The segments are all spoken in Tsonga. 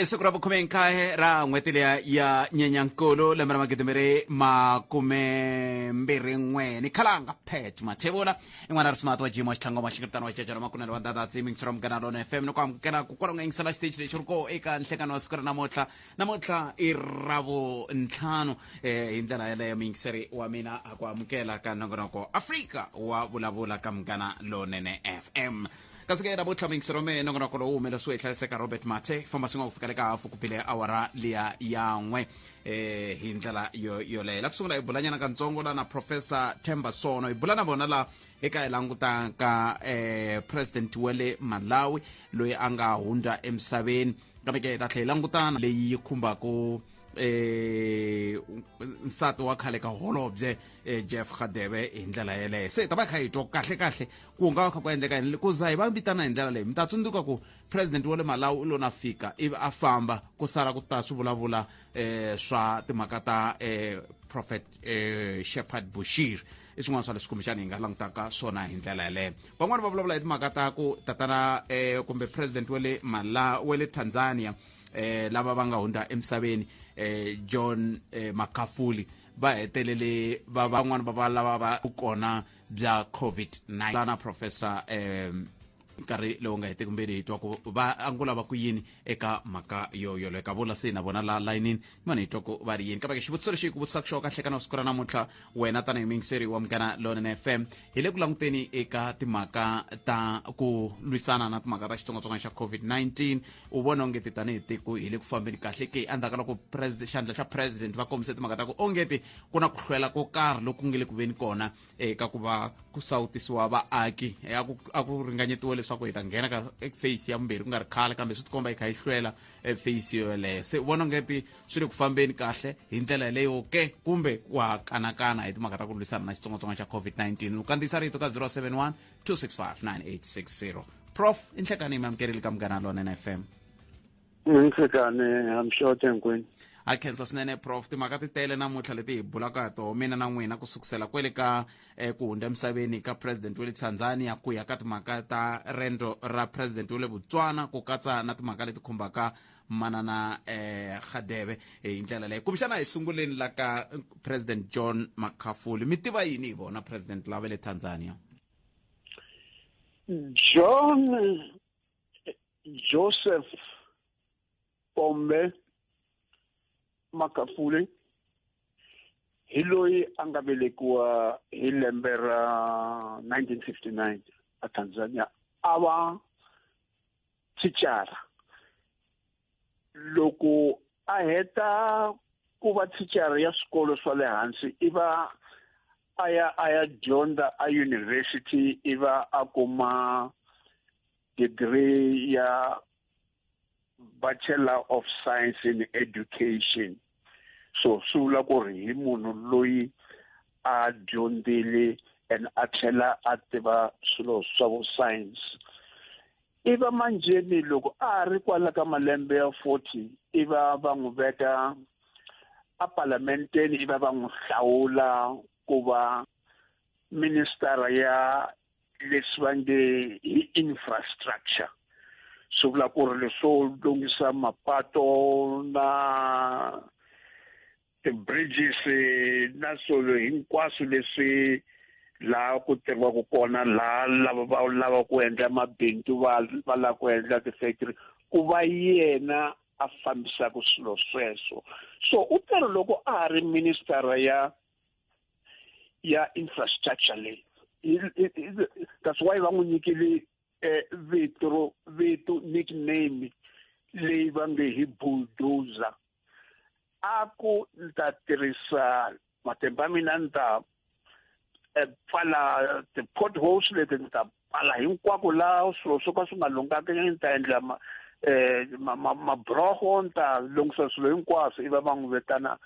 I siku ra vukhume-nkaye ra n'hweti liya ya Nyenyankulu, lembe ra magidimbirhi makume mbirhi n'we. Ni khalanga Pat Mathebula, i n'wana ri smart wa Jimo Xitlhangoma, xingiritano wa Cecelo Makunene wa Dadatsi, mixero Munghana Lona FM. Ni ku amukela ku kwala u nga yingisela xitichi lexi ri ko eka nhlekani wa siku ra namuntlha. Namuntlha i Ravuntlhanu. Hi ndlela yaleyo muyingiseri wa mina a ku amukela ka nongonoko Afrika wa vulavula ka Munghana Lonene FM. Kasi ke namuntlha muyingiseri wa mehe, nongonoko lowu humelerisiwe hi hlayiseka Robert Mathe, famba swi nga ku fika le ka hafu ku bile awara liya ya n'we. Hi ndlela yo yoleyo, la ku sungula hi bulanyana kantsongo la na Professor Themba Sono, hi bula na vona la eka hi languta ka president wa le Malawi loyi a nga hundza emisaveni. Kambe ke hi ta tlhela hi langutana leyi yi khumbaka nsati wa khale ka holobye Jeff Radebe hi ndlela yeleyo. Se hi ta va kha hi twa kahle kahle ku nga va kha ku endleka yini ku za hi va vitana hi ndlela leyi. Mi ta tsundzuka ku president wa le Malawi u lo na fika ivi a famba, ku sala ku ta swi vulavula swa timhaka ta Prophet Shepherd Bushiri. I swin'wana swa leswi kumbexana hi nga langutaka swona hi ndlela yeleyo. Van'wani va vulavula hi timhaka ta ku tatana kumbe president wa le Malawi, wa le Tanzania, lava va nga hundza emisaveni, John Magufuli, va hetelele va van'wana va va lava va kona bya COVID-19. Na Professor nkarhi lowu nga hetiki mbilu hi twa ku va angula va ku yini eka mhaka yo yoleyo. Ka vula se na vona la layinini mani hi twa ku va ri yini. Kambe ke xivutiso lexi ku vutisaka xona kahle kana siku ra namuntlha, wena tanihi muyingiseri wa Munghana Lonene FM, hi le ku languteni eka timhaka ta ku lwisana na timhaka ta xitsongwatsongwana xa COVID-19. U vona ongeti tanihi tiko hi le ku fambeni kahle ke, endzhaku ka loko xandla xa president va kombise timhaka ta ku ongeti ku na ku hlwela ko karhi loku nge le ku veni kona eka ku va ku sawutisiwa vaaki? A ku ringanyetiwe leswaku hi ta nghena ka phase ya vumbirhi ku nga ri khale, kambe swi tikomba yi kha yi hlwela phase yoleyo. Se u vona ongeti swi le ku fambeni kahle hi ndlela yeleyo ke, kumbe wa kanakana hi timhaka ta ku lwisana na xitsongwatsongwana xa COVID-19? U kandziyisa rito ka 071 265 9860. Prof, i nhlekani, mi amukerile ka Munghana Lonene FM. Nhlekani, hamxote hinkwenu. Ha khensa swinene, Prof. Timhaka ti tele namuntlha leti hi bulaka ha toho mina na n'wina, ku sukusela kwele ka ku hundza emisaveni ka president wa le Tanzania, ku ya ka timhaka ta rendzo ra president wa le Botswana, ku katsa na timhaka leti khumbaka manana Radebe hi ndlela leyi. Kumbexana hi sunguleni la ka President John Magufuli, mi tiva yini hi vona president lava le Tanzania? John Joseph Pombe Magufuli hi loyi a nga velekiwa hi lembe ra 1959 a Tanzania, a va thicara. Loko a heta ku va thicara ya swikolo swa le hansi, i va a ya a ya dyondza a university, i va a kuma degree ya Bachelor of Science in Education. So swi vula ku ri hi munhu loyi a dyondzile and a tlhela a tiva swilo swa vo science. I va manjheni loko a ri kwala ka malembe ya 40, i va va n'wi veka a palamenteni, i va va n'wi hlawula ku va minister ya leswi va nge hi infrastructure. Swi vula ku ri leswo lunghisa mapato na ti-bridges na swilo hinkwaswo leswi laha ku tirhiwaka kona, laha lava va lava ku endla mabindzu, va va lava ku endla ti-factory, ku va yena a fambisaka swilo sweswo. So u teri loko a ha ri minister ya infrastructure leyi, that's why va n'wi nyikile vito ro vito nickname leyi va nge hi Bulldozer. A ku ni ta tirhisa matimba mina, ni ta pfala ti-potholes leti, ni ta pfala hinkwako laha swilo swo ka swi nga lunghaki, ni ta endla mabroho, ni ta lunghisa swilo hinkwaswo. Ivi va n'wi vitana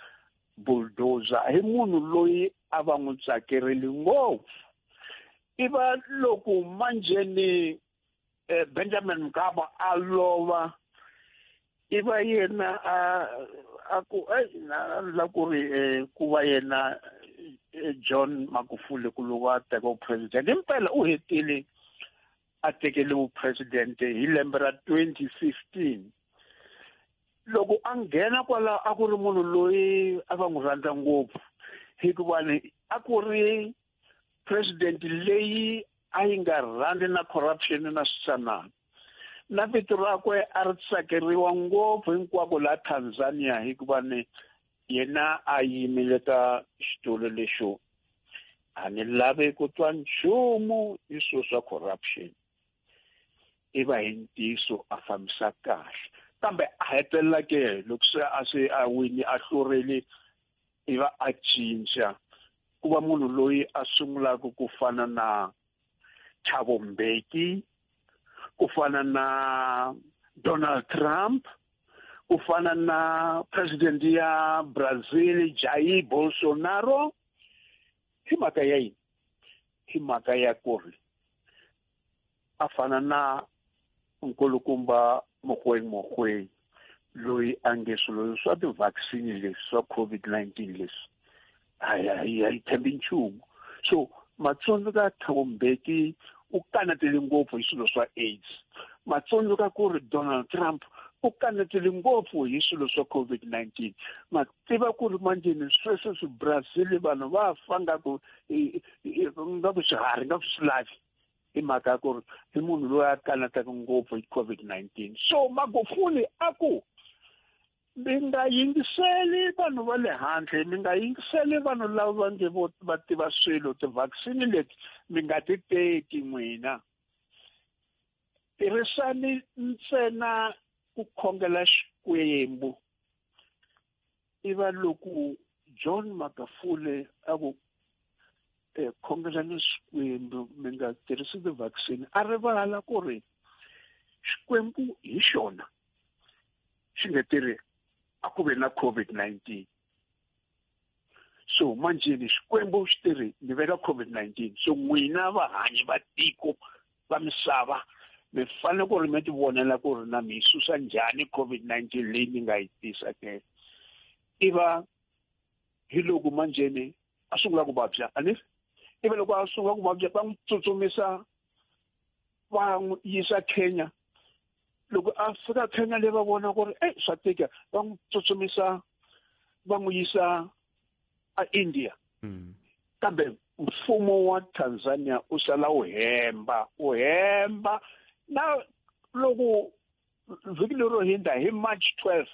Bulldozer. Hi munhu loyi a va n'wi tsakerile ngopfu. I va loko manjheni Benjamin Mkapa a lova, i va yena a ku na la ku ri ku va yena John Magufuli ku loko a teka vupresident. Himpela u hetile a tekele vupresident hi lembe ra 2015. Loko a nghena kwala a ku ri munhu loyi a va n'wi rhandza ngopfu, hikuva ni a ku ri president leyi a yi nga rhandzi na corruption na switsanana. Na vito rakwe a ri tsakeriwa ngopfu hinkwako laha Tanzania, hikuva ni yena a yimile ka xitulu lexo a ni lavi ku twa nchumu hi swilo swa corruption. I va hi ntiyiso a fambisa kahle, kambe a hetelela ke loko se a se a wini a hlurile, i va a cinca ku va munhu loyi a sungulaka ku fana na Thabo Mbeki, ku fana na Donald Trump, ku fana na president ya Brazil Jair Bolsonaro. Hi mhaka ya yini? Hi mhaka ya ku ri a fana na nkulukumba Mogoeng Mogoeng loyi a nge swilo swa ti-vaccine leswi swa COVID-19 leswi a hi tshembi nchumu. So matsundzuka Thabo Mbeki u kanetele ngopfu hi swilo swa AIDS. Matsundzuka ku ri Donald Trump u kanetele ngopfu hi swilo swa COVID-19. Ma tiva ku ri manjeni sweswo swi Brazil vanhu va fa ngaku ngaku swiharhi, ngaku swi lavi, hi mhaka ya ku ri i munhu loyi a kanetaka ngopfu hi COVID-19. So Magufuli a ku mi nga yingiseli vanhu va le handle, mi nga yingiseli vanhu lava va nge vo va tiva swilo, ti-vaccine leti mi nga ti teki n'wina, tirhisani ntsena ku khongela Xikwembu. I va loko John Magufuli a ku khongelani Xikwembu mi nga tirhisi ti-vaccine, a rivala ku ri Xikwembu hi xona xi nga tirhi a ku ve na COVID-19. So manjeni Xikwembu xi tirhi ni veka COVID-19, so n'wina vahanyi va tiko va misava mi fanele ku ri mi ti vonela ku ri na mi yi susa njhani COVID-19 leyi ni nga yi tisa ke. I va hi loko manjeni a sungula ku vabya, a ni i va loko a sungula ku vabya va n'wi tsutsumisa va n'wi yisa Kenya. Loko a fika Kenya le va vona ku ri e swa tika, va n'wi tsutsumisa va n'wi yisa a India. Kambe mfumo wa Tanzania u sala u hemba, u hemba. Na loko vhiki lero hindza hi March 12,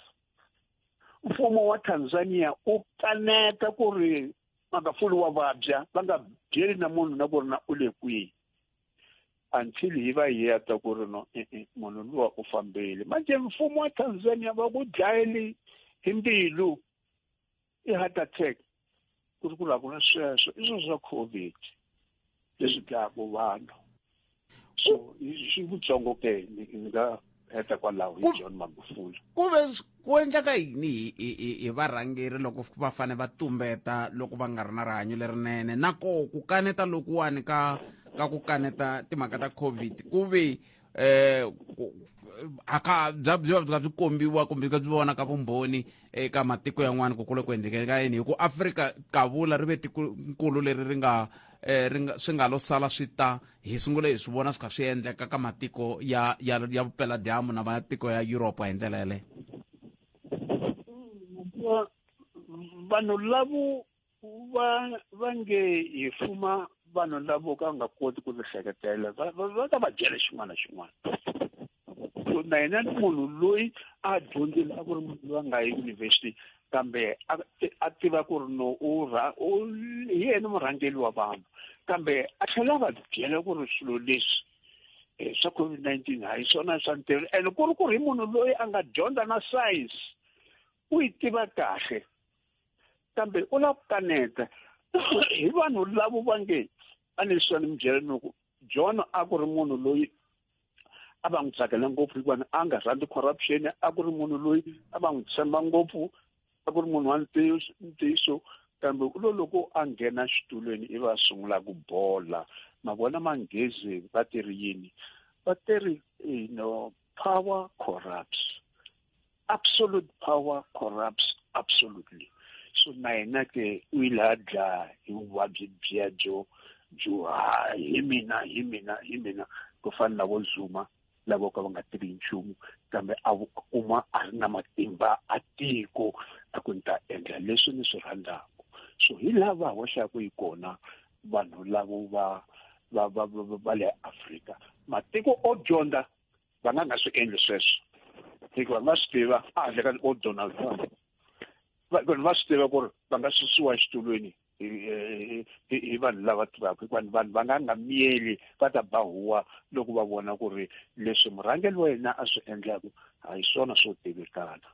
mfumo wa Tanzania u kaneta ku ri Magufuli wa vabya, va nga byeli na munhu na ku ri na u le kwihi, until hi va hi ya ta ku ri no munhu luwa u fambile. Manje mfumo wa Tanzania va ku dlayeli hi mbilu, i heart attack, ku ri ku lava ku na sweswo i swilo swa COVID leswi dlayaka vanhu. So xi vutsongo ke ni nga heta kwalaho hi John Magufuli. Ku ve ku endleka yini hi varhangeri loko va fane va tumbeta loko va nga ri na rihanyo lerinene, na ko ku kaneta lokuwani ka ku kaneta timhaka ta COVID ku ve aka bya bya bya kombiwa kumbe byi vona ka vumbhoni eka matiko yan'wana ku kule ku endleka ka yini? Hi ku Afrika kavula ri ve tikonkulu leri ri nga ri nga swi nga lo sala swi ta hi sungule hi swi vona swi kha swi endleka ka matiko ya ya ya vupeladyambu na matiko ya Europe hi ndlela yaleyo. Vanhu lavo va nge hi fuma vanhu lavo ka nga koti ku tihleketela, va ta va byela xin'wana na xin'wana. So na yena munhu loyi a dyondzile, a ku ri munhu loyi a nga yi university, kambe a tiva ku ri no u hi yena murhangeri wa vanhu, kambe a tlhela va byela ku ri swilo leswi swa COVID-19 ha hi swona swa ntirho. Ene ku ri ku ri munhu loyi a nga dyondza na science, u yi tiva kahle, kambe u lava ku kaneta hi vanhu lavo va nge a ni swa ni mi byela ni ku John a ku ri munhu loyi a va n'wi tsakela ngopfu, hikuva a nga rhandzi corruption, a ku ri munhu loyi a va n'wi tshemba ngopfu, a ku ri munhu wa ntiyiso, kambe u lo loko a nghena xitulweni i va sungula ku bola. Ma vona manghezi va tiri yini? Va tiri power corrupts, absolute power corrupts absolutely. So na yena ke u ile a dlaya hi vuvabyi byebyo byo hi mina hi mina hi mina, ku fana na vo Zuma Lava ka va nga tivi nchumu, kambe a kuma a ri na matimba a tiko, a ku ni ta endla leswi ni swi rhandzaka. So hi laha va hoxaka yi kona vanhu lavo va va va va le Afrika. Matiko o dyondza va nga nga swi endli sweswo, hikuva va swi tiva a handle ka o Donald Trump, vanhu va swi tiva ku ri va nga susiwa exitulwini hi vanhu lava tivaka, hikuva vanhu va nga nga miyeli, va ta ba huwa loko va vona ku ri leswi murhangeri wa yena a swi endlaku a hi swona swo tivekana.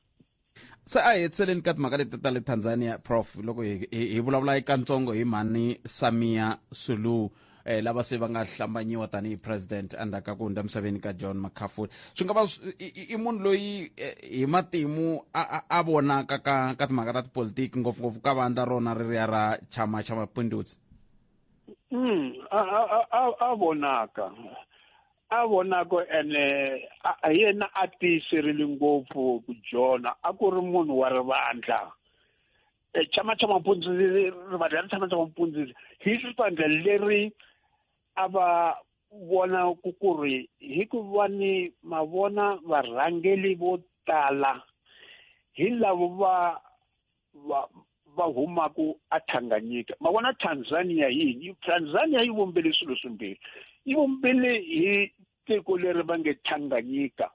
Se a hi hetiseleni ka timhaka leti ta le Tanzania, Prof. Loko hi vulavula ekatsongo hi mhani Samia Suluhu, lava se va nga hlambanyiwa tanihi president endzhaku ka ku hundza misaveni ka John Magufuli, swi nga va i munhu loyi hi matimu a vonaka ka timhaka ta tipolitiki, ngopfungopfu ka vandla rona reriya ra Chama cha Mapinduzi? A vonaka, a vonaka, ene yena a tiyiserile ngopfu ku John a ku ri munhu wa rivandla. Chama cha Mapinduzi, rivandla ra Chama cha Mapinduzi hi rivandla leri a va vona ku ku ri hi ku va ni mavona varhangeli vo tala hi lavo va humaku a Tanganyika. Mavona Tanzania yini? Tanzania yi vumbile swilo swimbirhi. Yi vumbile hi tiko leri va nge Tanganyika.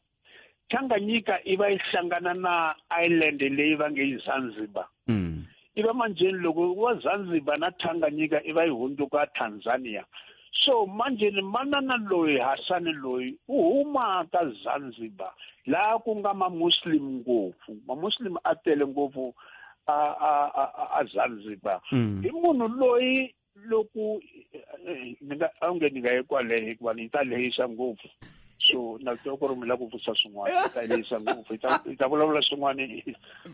Tanganyika i va yi hlangana na island leyi va nge yi Zanzibar. I va manjheni loko wa Zanzibar na Tanganyika i va yi hundzuka Tanzania. So manjheni manana loyi Hasani loyi u huma ka Zanzibar, laha ku nga ma-Muslim ngopfu. Ma-Muslim a tele ngopfu a Zanzibar. Hi munhu loyi loko ni nga onge ni nga yi kwale, hikuva ni ta lehisa ngopfu. So na twa ku ri mi lava ku vutisa swin'wana, hi ta lehisa ngopfu, hi ta vulavula swin'wana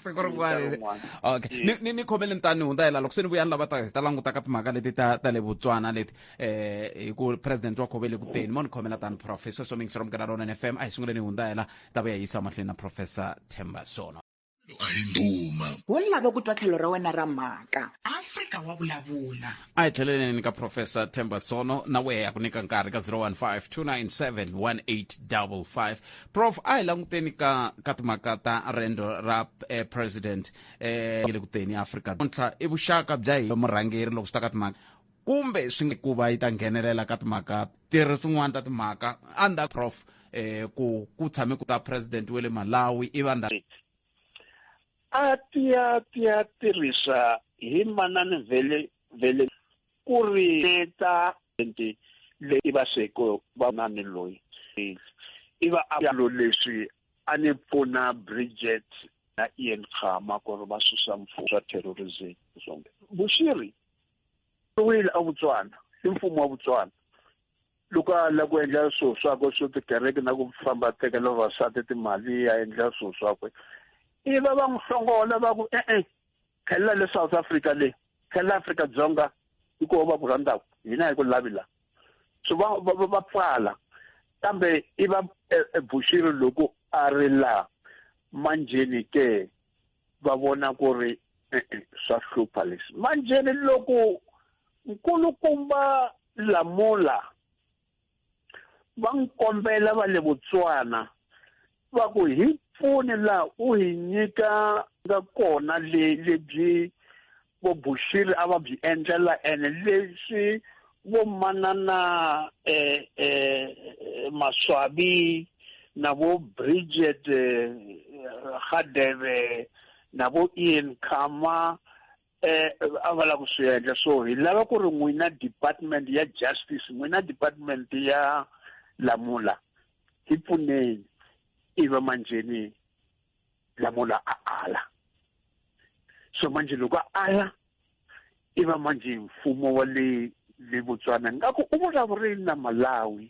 siku rin'wana. Okay, ni khomele ntani hundza hela loko se ni vuya ni lava ta hi ta languta ka timhaka leti ta le Botswana leti, hi ku president wa khovele ku teni mo ni khomela tani. Professor Sweswo mingisero Munghana Lonene FM, a hi sunguleni hundza hela ta vuya yisa mahlweni na Professor Themba Sono. A hi ndhuma. Wo lava ku twa tlhelo ra wena ra mhaka. Afrika wa vulavula. A hi tlheleleni ka Professor Themba Sono, na wehe ya ku nyika nkarhi ka 015 297 1855. Prof, a hi languteni ka timhaka ta rendo ra president le ku teni Afrika ntlha i vuxaka bya hi murhangeri loko swi ta ka timhaka, kumbe swi nga ku va yi ta nghenelela ka timhaka tirhi swin'wana ta timhaka anda. Prof, ku tshame ku ta president wa le Malawi i va a tiya tirhisa hi manani vele vele ku ri ta leyi va seko va nani loyi i va a lo leswi a ni pfuna Bridget na Ian Khama ku ri va susa mfumo swa terrorism. Bushiri wile a Botswana i mfumo wa Botswana loko a lava ku endla swilo swakwe swo tikereke na ku famba tekela vavasati timali, a endla swilo swakwe, i va va n'wi hlongola, va ku e-e, tlhelela le South Africa, le tlhelela Afrika Dzonga, hikuva va ku rhandzaka, hina hi ku lavi la. So va pfala, kambe i va Bushiri loko a ri la manjheni ke va vona ku ri e-e swa hlupha leswi. Manjheni loko nkulukumba Lamula va n'wi kombela va le Botswana, va ku hi pfuni laha u hi nyika nga kona le lebyi vo Bushiri a va byi endlela, ene leswi vo manana Maswabi na vo Bridget Hadebe na vo Ian Khama a va lava ku swi endla. So hi lava ku ri n'wina department ya justice, n'wina department ya Lamula, hi pfuneni. I va manjheni Lamula a ala. So manje loko a ala, i va manje mfumo wa le Botswana ngaku u vulavurile na Malawi,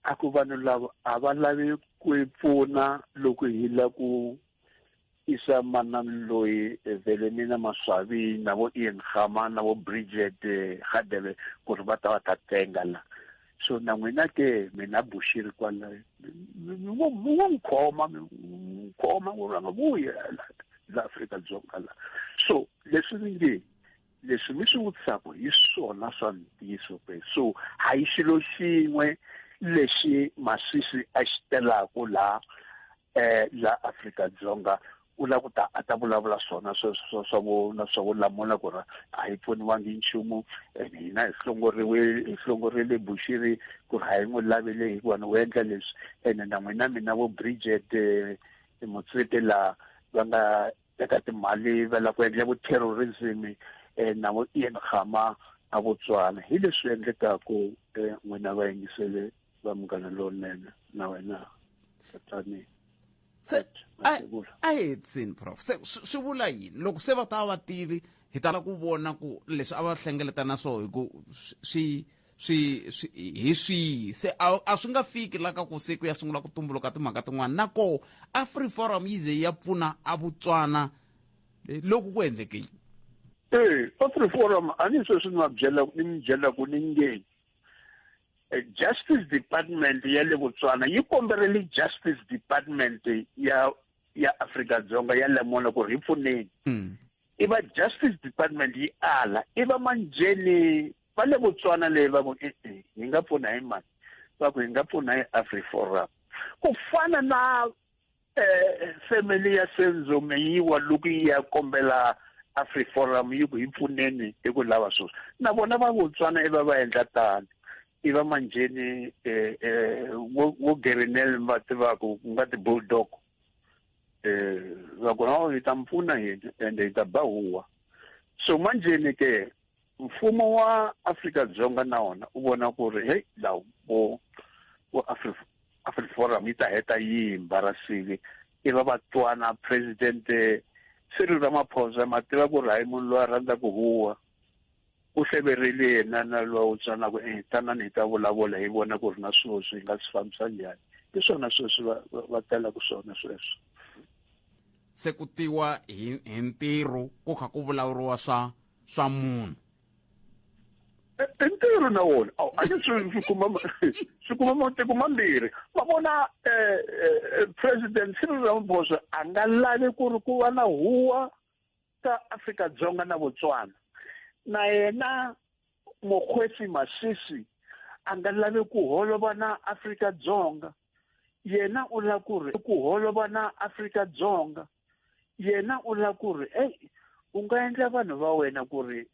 a ku vanhu lava a va lavi ku hi pfuna loko hi lava ku isa manani loyi Velemina Maswabi na vo Ian Khama na vo Bridget Hadebe ku ri va ta va ta tenga la. So na n'wina ke mina Bushiri kwala mi ngo n'wi khoma, mi n'wi khoma ku ri a nga vuyi la Afrika-Dzonga la. So leswi ni nge leswi mi swi vutisaka hi swona swa ntiyiso ke. So ha yi xilo xin'we. Lexi Masisi a xi telaku laha la Afrika-Dzonga, u lava ku ta a ta vulavula swona sweswo swa vo na swa vo lamula ku ri a hi pfuniwangi hi nchumu, and hina hi hlongoriwe, hi hlongorile Bushiri ku ri a hi n'wi lavele hikuva ni u endla leswi, ene na n'wina mina vo Bridget Motsepe laha va nga teka timali va lava ku endla vo terrorism, na vo Ian Khama a Botswana. Hi leswi endlekaku, n'wina vayingisele va Munghana Lowunene na wena tatani. Se a hi hetsini, Prof. Se swi vula yini loko se va ta va tili hi tala ku vona ku leswi a va hlengeletana swo hi ku swi swi swi hi swihi? Se a swi nga fiki la ka ku se ku ya sungula ku tumbuluka timhaka tin'wana, na koho AfriForum yi ze ya pfuna a Botswana loko ku endleke yini? E AfriForum a ni sweswi ni va byela, ni mi byelaku ni nge Justice Department ya le Botswana yi komberile Justice Department ya Afrika-Dzonga ya Lamola ku ri hi pfuneni. I va Justice Department yi ala, i va manjheni va le Botswana leyi va ku e-e, hi nga pfuna hi mani? Va ku hi nga pfuna hi AfriForum. Ku fana na family ya Senzo Meyiwa loko yi ya kombela AfriForum yi ku hi pfuneni hi ku lava sweswo, na vona va Botswana i va va endla tano. I va manjheni vo Gerinel va tivaku ku nga ti-bulldog, va ku no hi ta mi pfuna hina ende hi ta ba huwa. So manjheni ke mfumo wa Afrika-Dzonga na wona u vona ku ri hey, lawa vo AfriForum yi ta heta yi embarrassile. I va va twana President Cyril Ramaphosa, ma tiva ku ri hayi munhu loyi a rhandza ku huwa, u hleverile yena na lowa wu tswana ku tanani hi ta vulavula hi vona ku ri na swilo swi hi nga swi fambisa njhani. Hi swona sweswi va telaka swona sweswo. Se ku tiwa hi ntirho ku kha ku vulavuriwa swa munhu. I ntirho na wona a ni swi kuma matiko mambirhi va vona. President Cyril Ramaphosa a nga lavi ku ri ku va na huwa ka Afrika-Dzonga na Botswana, na yena Mokgweetsi Masisi a nga lavi ku holova na Afrika-Dzonga. Yena u lava ku ri ku holova na Afrika-Dzonga, yena u lava ku ri ey, u nga endla vanhu va wena ku ri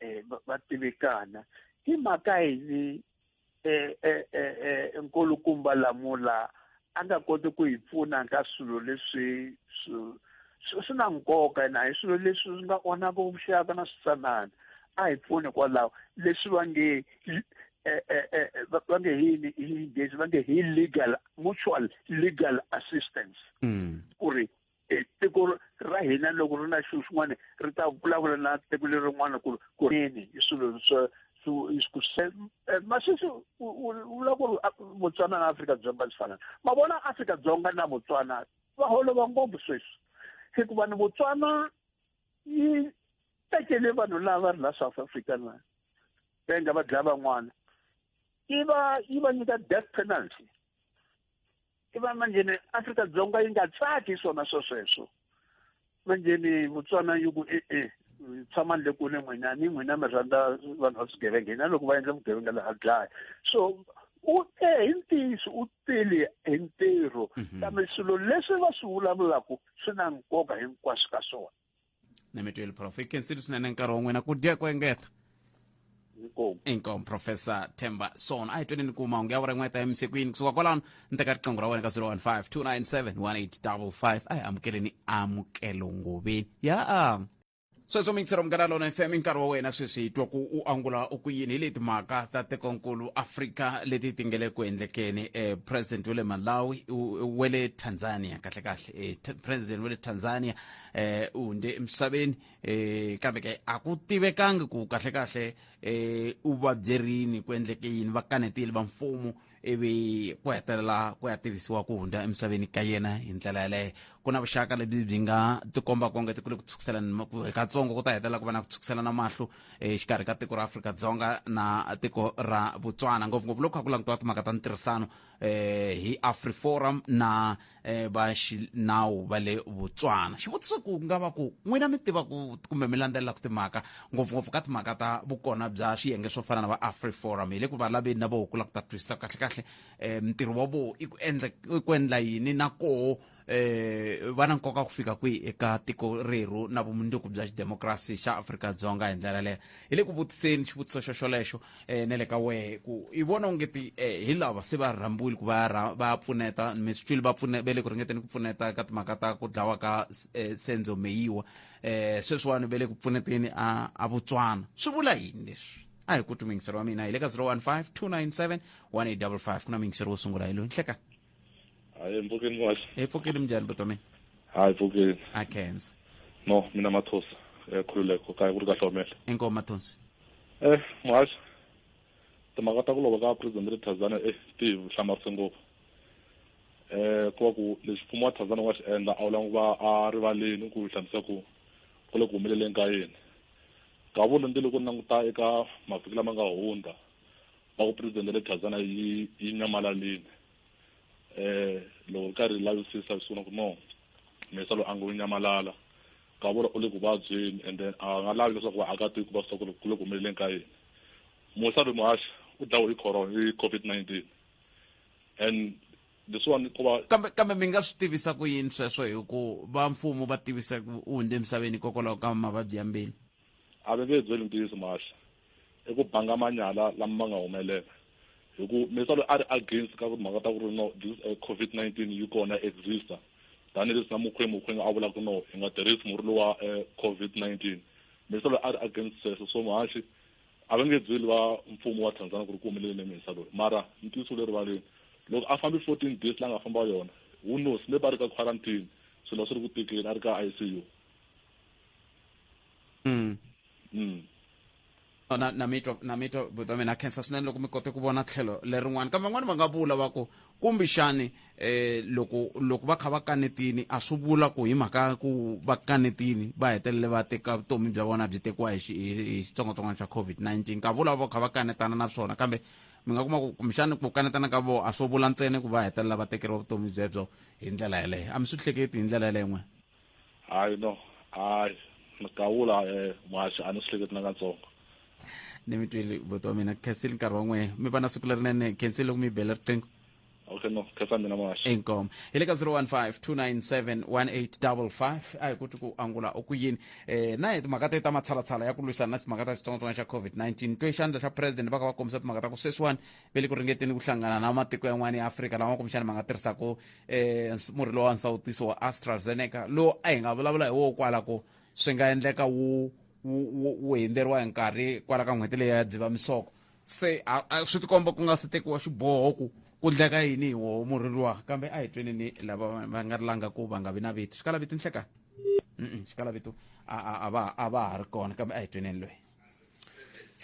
va tivekana hi mhaka yini? Nkulukumba Lamula a nga koti ku hi pfuna ka swilo leswi swi na nkoka, na hi swilo leswi swi nga onhaka vuxaka na switsanana, a hi pfuni kwalaho. Leswi va nge va nge yini hi Xinghezi, va nge hi legal, mutual legal assistance, ku ri tiko ra hina loko ri na xilo xin'wana ri ta vulavula na tiko lerin'wana ku yini hi swilo swa Masisi u vula ku ri Botswana na Afrika-Dzonga swi fana. Ma vona, Afrika-Dzonga na Botswana va holova ngopfu sweswi, hikuva ni Botswana yi tekele vanhu lava ri la South Africa na va endla va dlaya van'wana, yi va nyika death penalty. I va manjheni Afrika-Dzonga yi nga tsaki swona swo sweswo. Manjheni Botswana yi ku e-e, tshamani le kule n'wina, ni n'wina mi rhandza vanhu va swigevenga, hina loko va endla vugevenga laha dlaya. So u te hi ntiyiso, u tile hi ntirho, kambe swilo leswi va swi vulavulaka swi na nkoka hinkwaswo ka swona. Na mi twile, Prof. I khensile swinene nkarhi wa n'wina, ku dya ku engeta. Inkomu. Inkomu, Professor Themba Son. A hi tweneni ku mahungu ya vura n'weta emisekwini. Kusuka kwalano ni teka riqingho ra wena ka 015 297 1855. A hi amukeleni Amukelo Ngoveni ya sweswo mingisero Munghana Lona FM. Nkarhi wa wena sweswi, hi twa ku u angula u ku yini hi leti mhaka ta tikonkulu Afrika leti ti nge le ku endlekeni. President wa le Malawi, wa le Tanzania kahle kahle, president wa le Tanzania u hundze emisaveni, kambe ke a ku tivekangi ku kahle kahle u vabyerini, ku endleke yini. Va kanetile va mfumo, ivi ku hetelela ku ya tivisiwa ku hundza emisaveni ka yena hi ndlela yaleyo. Ku na vuxaka lebyi byi nga tikomba onge ti ku le ku tshwukiselana katsongo, ku ta hetelela ku va na ku tshwukiselana mahlo exikarhi ka tiko ra Afrika-Dzonga na tiko ra Botswana, ngopfungopfu loko kha ku langutiwa timhaka ta ntirhisano hi AfriForum na va xinawu va le Botswana. Xivutiso ku nga va ku n'wina mi tiva ku kumbe mi landzelelaka timhaka ngopfungopfu ka timhaka ta vukona bya swiyenge swo fana na va AfriForum, hi le ku va laveni na voho ku lava ku ta twisisa kahle kahle ntirho wa voho i ku endla i ku endla yini, na koho va na nkoka ku fika kwihi eka tiko rerhu na vumundzuku bya xidemokirasi xa Afrika-Dzonga. Hi ndlela leyo hi le ku vutiseni xivutiso xo xolexo na le ka wehe ku i vona ongeti hi lava se va rhambiwile ku va ya pfuneta, mi swi twile, va pfune va le ku ringeteni ku pfuneta ka timhaka ta ku dlawa ka Senzo Meyiwa, sweswiwani va le ku pfuneteni a Botswana. Swi vula yini leswi? A hi ku twi muyingiseri wa mina, hi le ka 015 297 1855. Ku na muyingiseri wo sungula, hi loyi. Nhleka. Hayi, mpfukeni muhaxi. Hi pfukile, minjhani buti wa mina? Hayi, pfukeni. A khensa. No, mina Mathosi, Khululeko kaya ku ri ka Hlomela. Inkomu Mathonsi. Muhaxi, timhaka ta ku lova ka president le Tanzania ti hi hlamarise ngopfu. Ku va ku lexi mfumo wa Tanzania wa xi endla a wu lava ku va a rivaleni ku hlamusela ku ku le ku humeleleni ka yini. Ka vona ndzi loko ni languta eka mavhiki lama nga hundza va ku president le Tanzania yi nyamalalile. Loko ri karhi lavisisa swi vona ku no misa loyi a ngo nyamalala, ka vula u le ku vabyeni, and then a nga lavi leswaku vaakatiko va swi ku ku le ku humeleleni ka yena. Musa loyi muhaxi u dlawe hi corona, hi COVID-19, and leswiwani ko va Kambe mi nga swi tivisa ku yini sweswo, hi ku va mfumo va tivisa ku u hundze emisaveni hikokwalaho ka mavabyi ya mbilu? A va nge byeli ntiyiso muhaxi, i ku banga manyala lama ma nga humelela, hi ku misa loyi a ri against ka timhaka ta ku ri no this COVID-19 yi kona exista, tanihileswi na Mukhweng a vula ku no hi nga tirhisi murhi lowa COVID-19. Misa loyi a ri against sweswo, so muhaxi a va nge byeli va mfumo wa Tanzania ku ri ku humelele misa loyi, mara ntiyiso le rivaleni loko a fambi 14 days la nga famba yona, who knows, maybe a ri ka quarantine, swilo swi ri ku tikeni, a ri ka ICU. Na mitwa buti wa mina, khensa swinene loko mi kote ku vona tlhelo lerin'wana, kambe van'wani va nga vula va ku kumbexani loko va kha va kanetini, a swi vula ku hi mhaka ku va kanetini va hetelele va teka vutomi bya vona byi tekiwa hi xitsongwatsongwana xa COVID-19. Ka vula va kha va kanetana na swona, kambe mi nga kuma ku kumbexani ku kanetana ka vona a swo vula ntsena ku va hetelela va tekeriwa vutomi byebyo hi ndlela yeleyo. A mi swi hleketi hi ndlela yeleyo n'we? Hayi no, hayi, kawula muhaxi, a ni swi hleketi nakatsongo. Ni mi twile buti wa mina, khensile nkarhi wa n'wehe, mi va na siku lerinene. Khensile loko mi bela riqingho. Okay, no, khensa mina muhaxi. Inkomo. Hi le ka 015 297 1855. A hi ku twi ku angula u ku yini na hi timhaka te ta matshalatshala ya ku lwisana na timhaka ta xitsongwatsongwana xa COVID-19. Twe xandla xa president va kha va kombisa timhaka ta ku sweswiwani va le ku ringeteni ku hlangana na matiko yan'wana ya Afrika lama kumbexana ma nga tirhisaka murhi lowa nsawutiso wa AstraZeneca, lowu a hi nga vulavula hi woho kwala ku swi nga endleka wu wu hundzeriwa hi nkarhi kwala ka n'hweti leyi ya Dzivamisoko. Se swi tikomba ku nga se tekiwa xiboho ku ku ndleka yini hi woho murhi luwa, kambe a hi tweneni lava va nga rilanga ku va nga vi na vito. Xikala vito nhleka, xikala vito a va ha ri kona, kambe a hi tweneni loyi.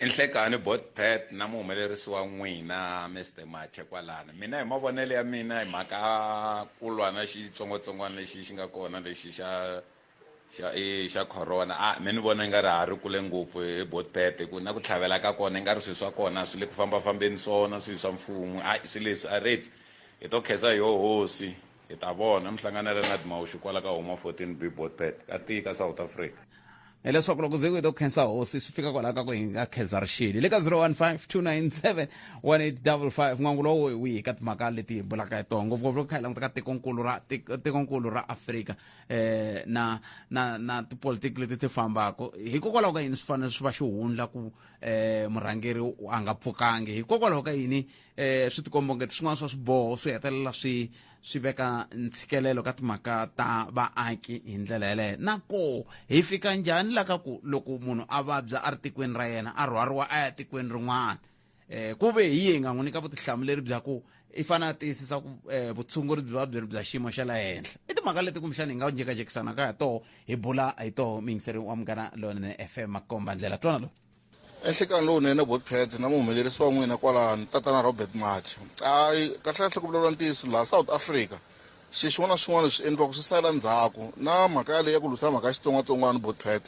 Nhlekani bot pet na muhumelerisi wa n'wina Mr Mathe kwalano. Mina hi mavonelo ya mina hi mhaka ku lwa na xitsongwatsongwana lexi xi nga kona lexi xa corona, a me ni vona i nga ri ha ri kule ngopfu hi bot pet, ku na ku tlhavela ka kona i nga ri swilo swa kona swi le ku fambafambeni swona swilo swa mfumo. A swilo leswi a reti hi to khensa hi yo hosi, hi ta vona mi hlanganela na Dimawuxi kwala ka Homa 14 B bot pet ka tika South Africa. Hileswaku loko ze ku hi to khensa hosi swi fika kwalaho ka ku hi nga khensa rixili. Le ka 015 297 1855, n'wangulo wo wihi ka timhaka leti hi bulaka hi tona, ngopfungopfu loko kha hi languta ka tikonkulu ra Afrika na tipolitiki leti ti fambaka, hikokwalaho ka yini swi fanele swi va xihundla ku murhangeri a nga pfukangi? Hikokwalaho ka yini swi tikomba ngeti swin'wana swa swiboho swi hetelela swi veka ntshikelelo ka timhaka ta vaaki hi ndlela yeleyo? Na ko hi fika njhani la ka ku loko munhu a vabya a ri tikweni ra yena a rhwariwa a ya tikweni rin'wana, ku ve hi ye nga n'wi nyika vutihlamuleri bya ku i fanele a tiyisisa ku vutshunguri byi va byi ri bya xiyimo xa le henhla? I timhaka leti kumbexana hi nga jekajekisanaka hi toho, hi bula hi toho. Muyingiseri wa Munghana Lonene FM, makomba ndlela, twana lowu. Enhlekani lowunene botpet na muhumelerisi wa n'wina kwalano, tatana Robert Mathe. Hayi, kahlekahle ku vulavula ntiyiso, laha South Africa Xi xin'wana na xin'wana leswi endliwaka swi salela ndzhaku na mhaka yaleyo ya ku lwisana mhaka ya xitsongwatsongwana botpet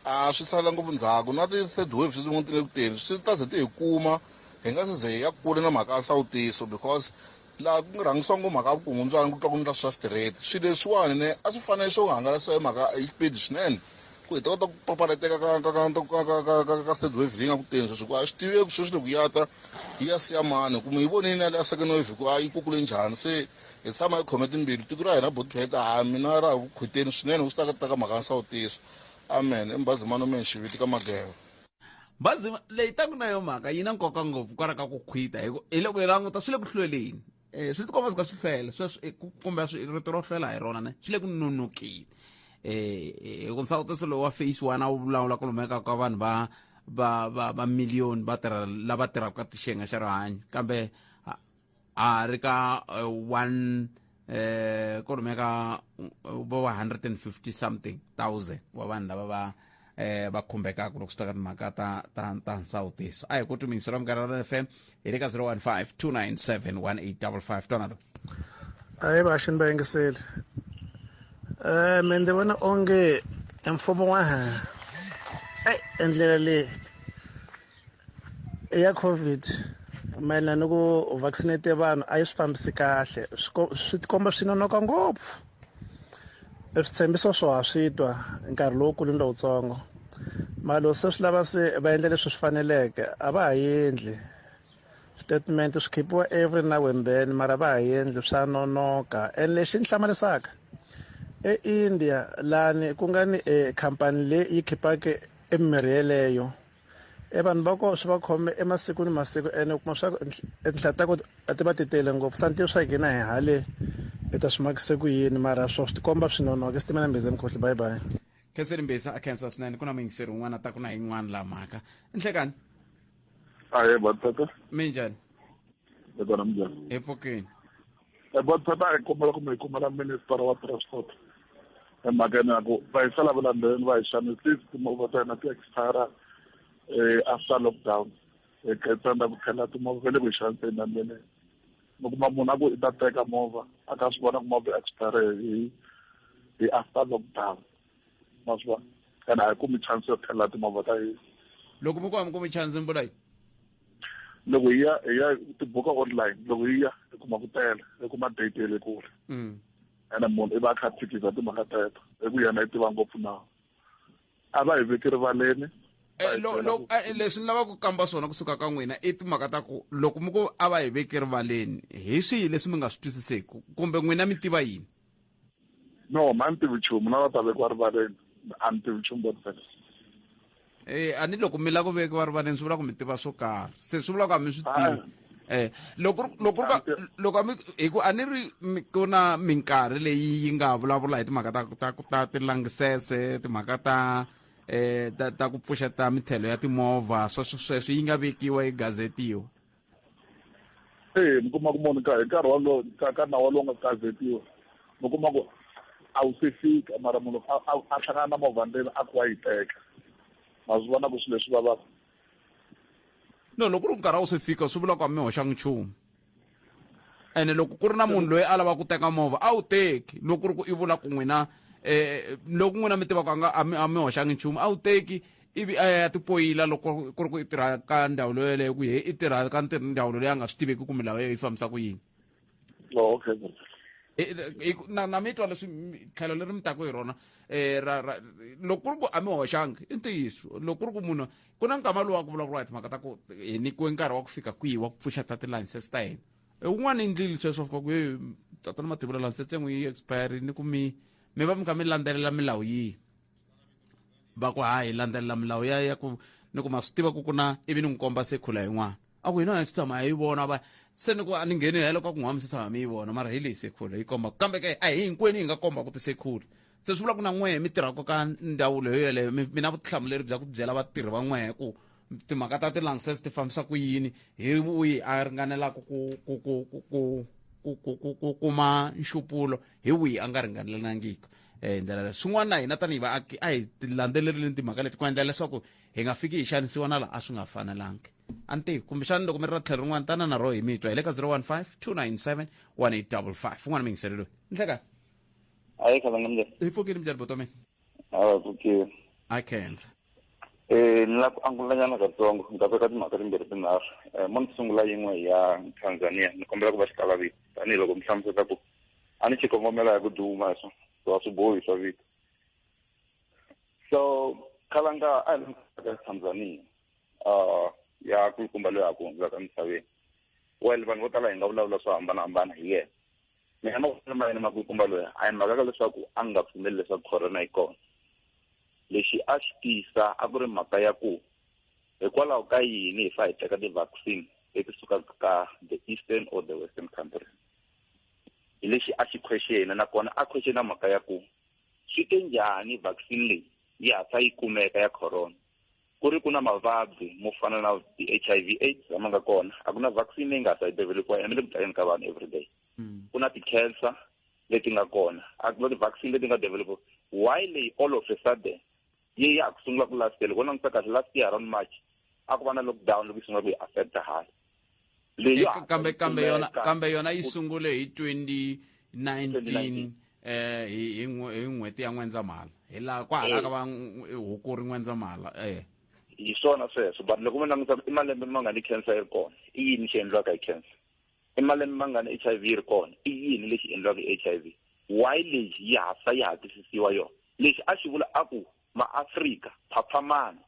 a swi salela ngopfu ndzhaku na ti-third wave swin'wana ti le ku teni swi ta ze ti hi kuma hi nga se ze hi ya kule na mhaka ya sawutiso because laha ku rhangisiwa ngopfu mhaka ya vukungundzwana ku twa ku endla swa straight swilo leswiwani ne a swi fanele swo hangalasiwa hi mhaka hi xipidi swinene ku hi ta kota ku papalateka ka ka ka ka ka ka ka ka third wave leyi nga ku teni sweswi hikuva a swi tiveki sweswi loko ya ta yi ya siya mani kumbe yi vonile na le ya second wave ku a yi kukule njhani se hi tshama hi khome timbilu tiko ra hina botpet ha mina ra ha ku khwiteni swinene ku swi ta ka ta ka mhaka ya nsawutiso amen i mbazimano men xiviti ka mageva bazi leyi taku na yo mhaka yi na nkoka ngopfu kwala ka ku khwita hi ku hi loko hi languta swi le ku hlweleni um swi tikomba swi ka swi hlwela sweswo kumbe rito ro hlwela hi rona ne swi le ku nonokeni um hi ku nsawutiso lowu wa face one a wu vulavula ku lumeka ka vanhu va va va va miliyoni va tirha lava tirhaka ka xiyenge xa rihanyo kambe a ri ka one ku rhumeka vo va 150 something thousand wa vanhu lava va va khumbekaka loko swi ta ka timhaka ta ta ta nsawutiso a hi ku tumingiso ra munghana ra FM hi le ka 015 297 1855 twanalo ayi vaxini va yingiseli um me ndzi vona onge mfumo wa hina eyi endlela leyi ya COVID mayelana ni ku vaccinate vanhu a yi swi fambisi kahle swi tikomba swi nonoka ngopfu eswitshembiso swo ha swi twa nkarhi lowukulu ni lowutsongo mara loko se swi lava se va endla leswi swi faneleke a va ha endli switatimende swi khipiwa every now and then mara va ha endli swa nonoka and lexi ni hlamarisaka eIndia lani ku nga ni e khampani leyi yi khipaka e mimirhi yeleyo e vanhu va kona swi va khome emasiku ni masiku ene u kuma swa ku tinhla ta ku a ti va ti tele ngopfu sa ni tivi swa ku hina hi hale hi ta swi makise ku yini mara swo swi tikomba swi nonoka sitimela mbhiza mkhohli bye bye khenseni mbhiza a khensa swinene ku na muyingiseri un'wana ta ku na yin'wana laha mhaka nhlekani ahe batata minjhani hi kona minjhani hi pfukini Batata hi kombela kumbe hi kombela minister wa transport emhakeni ya ku va hi sala va landzeleni va hi xanisa timovha ta hina ti expire after lockdown hi tsandza ku tlhela timovha va le ku hi xaniseni endleleni mi kuma munhu a ku i ta teka movha a kha swi vona ku movha expire hi hi after lockdown ma swi vona ene a hi kumi chance yo tlhelela timovha ta hina loko mi ku a mi kumi chance mi vula yini loko hi ya hi ya tibuka online loko hi ya hi kuma ku tele hi kuma date ya le kule ene munhu i va a kha a phikisa timhaka teto hi ku yena i tiva ngopfu nawu a va hi veki rivaleni leswi ni lavaka ku kamba swona kusuka ka n'wina i timhaka ta ku loko mi ku a va hi veki rivaleni hi swihi leswi mi nga swi twisiseki kumbe n'wina mi tiva yini no ma ni tivi nchumu na va ta vekiwa rivaleni a ni tivi nchumu bot Eh a ni loko mi lava ku vekiwa rivaleni swi vula ku mi tiva swo karhi se swi vula ku a mi swi tivi eh loko loko loko mi hi ku a ni ri ku na minkarhi leyi yi nga vulavula hi timhaka ta ta ta tilangisese timhaka ta eh ta ta ku pfuxeta mithelo ya timovha sweswo sweswo yi nga vekiwa yi gazetiwa e mi kuma ku munhu hi nkarhi wolowo ka ka nawu wolowo nga gazetiwa mi kuma ku a wu se fika mara munhu a hlangana na movha ndlela a ku wa yi teka ma swi vona ku swilo leswi vavaka no loko ku ri nkarhi a wu se fika swi vula ku a mi hoxangi nchumu ene loko ku ri na munhu loyi a lava ku teka movha a wu teki loko ku ri ku i vula ku n'wina eh loko n'wina mi tiva ku a nga a mi hoxangi nchumu a wu teki ivi a ya tipoyila loko ku ri ku i tirha ka ndzawulo yeleyo ku he i tirha ka ndzawulo leyi a nga swi tiveki ku milawu yi fambisa ku yini oh, okay na na mi twa leswi tlhelo leri mi taku hi rona um ra ra loko ku ri ku a mi hoxangi i ntiyiso loko ku ri ku munhu ku na nkama lowu wa ku vulavuriwa hi timhaka ta ku hi nyikiwe nkarhi wa ku fika kwihi wa ku pfuxeta tilayisense ta hina un'wana i ndlile sweswo fika ku e tatana mathebula layisense n'wi yi expire ni ku mi mi va mi kha mi landzelela milawu yihi va ku ha hi landzelela milawu ya ya ku ni ku ma swi tiva ku ku na ivi ni n'wi komba sekhula yin'wana a ku hina hi si tshama hi yi vona va se ni ku a ni ngheni helo ka ku n'wa mi si tshama mi yi vona mara hi leyi sekhula yi komba kambe ke a hi hinkwenu hi nga komba ku tisekhula se swi vula ku na n'wehe mi tirhaka ka ndzawulo yo yeleyo mi na vutihlamuleri bya ku byela vatirhi va n'wehe ku timhaka ta ti-lances ti fambisa ku yini hi wihi a ringanelaka ku ku ku ku ku ku ku ku ku kuma nxupulo hi wihi a nga ringanelangiki hi ndlela leyo swin'wana na hina tanihi vaaki a hi ti landzelerile timhaka leti ku endla leswaku hi nga fiki hi xanisiwa na laha a swi nga fanelangi. A ni tivi kumbexani loko mi ri ra tlhelo rin'wana tana na ro hi mi twa hi le ka 015 297 1855. Un'wana muyingiseri loyi nhleka. Ayi khalanga mnjani? Hi pfukile mnjani buti wa mina? Hawa pfukile. A khensa. Ni lava ku angulanyana katsongo ni ta veka timhaka timbirhi tinharhu. Mo ni sungula yin'we ya Tanzania, ni kombela ku va xikalavito tanihiloko mi hlamuseta ku a ni xikongomelo ya ku duma swo so a swi bohi swa vito. So khalanga a hi ka Tanzania ya kulukumba loyi a ku hundzaka emisaveni. Well, vanhu vo tala hi nga vulavula swo hambanahambana hi yena. Mina mavonelo ma yena makulukumba loyi a hi mhaka ka leswaku a nga pfumeli leswaku corona yi kona. Lexi a xi tisa a ku ri mhaka ya ku hikwalaho ka yini hi fa hi teka ti-vaccine leti sukaka ka the eastern or the western countries. Hi lexi a xi questiona, nakona a questiona mhaka ya ku swi te njhani vaccine leyi yi hatla yi kumeka ya corona ku ri ku na mavabyi mo fana na ti-HIV AIDS lama nga kona, a ku na vaccine leyi nga hatla yi developiwa ene le ku dlayeni ka vanhu everyday. Ku na ti-cancer leti nga kona, a ku na ti-vaccine leti nga developiwa. Why leyi all of a sudden yi ya ha ku sungula ku last year? Loko u langutisa kahle last year around March a ku va na lockdown loko yi sungula ku yi affecta hala. Leyi yo hatla Kambe yi kambe yona kumeka kambe yona yi sungule hi 2019 hi n'hweti ya N'wendzamhala, hi laha kwahala ka va huku ri N'wendzamhala. Hi swona sweswo, but loko mi langutisa i malembe mangani cancer yi ri kona, i yini xi endliwaka hi cancer? I malembe mangani HIV yi ri kona, i yini lexi endliwaka hi HIV? Why leyi yi hatla yi hatlisisiwa yona? Lexi a xi vula a ku maAfrika phaphamani,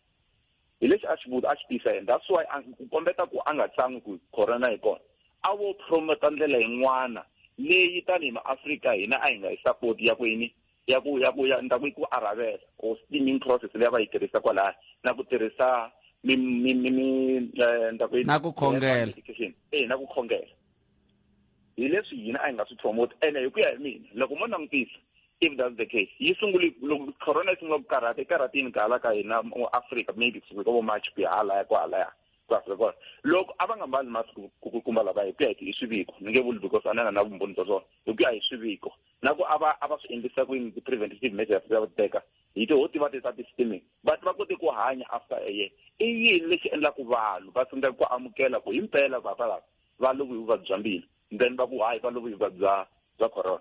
hi lexi a xi vula a xi tisa yena. That's why ku kombeta ku a nga tsan'wi ku corona yi kona, a vo promota ndlela yin'wana leyi tanihi maAfrika hina a hi nga yi support ya ku yini, ya ku, ya ku, ya, ni ta ku yi ku arhavela or steaming process leyi a va yi tirhisa kwalaya, na ku tirhisa mi, mi, mi, mi ni ta ku yi Na ku khongela. Medication. Na ku khongela. Hi leswi hina a hi nga swi promote. Ene hi ku ya hi mina, loko mo langutisa, if that's the case, yi sungule loko corona yi sungula ku karhata, yi karhatini ka hala ka hina mo Africa, maybe kusuka ka vo March ku ya halaya ku halaya ku Afrika kona. Loko a va nga mbali mask ku kumba lava hi ku ya hi swiviko, ni nge vuli because a ni nga na vumbhoni bya swona, hi ku ya hi swiviko na ku a va swi endlisa ku yini ti-preventative measures va ti teka, hi ti ho tiva ti ta ti-steaming, but va kote ku hanya after a year. I yini lexi endlaku vanhu va tsandzeka ku amukela ku himpela va lava va lovi hi vuvabyi bya mbilu, then va ku hayi va lovi hi vuvabyi bya corona?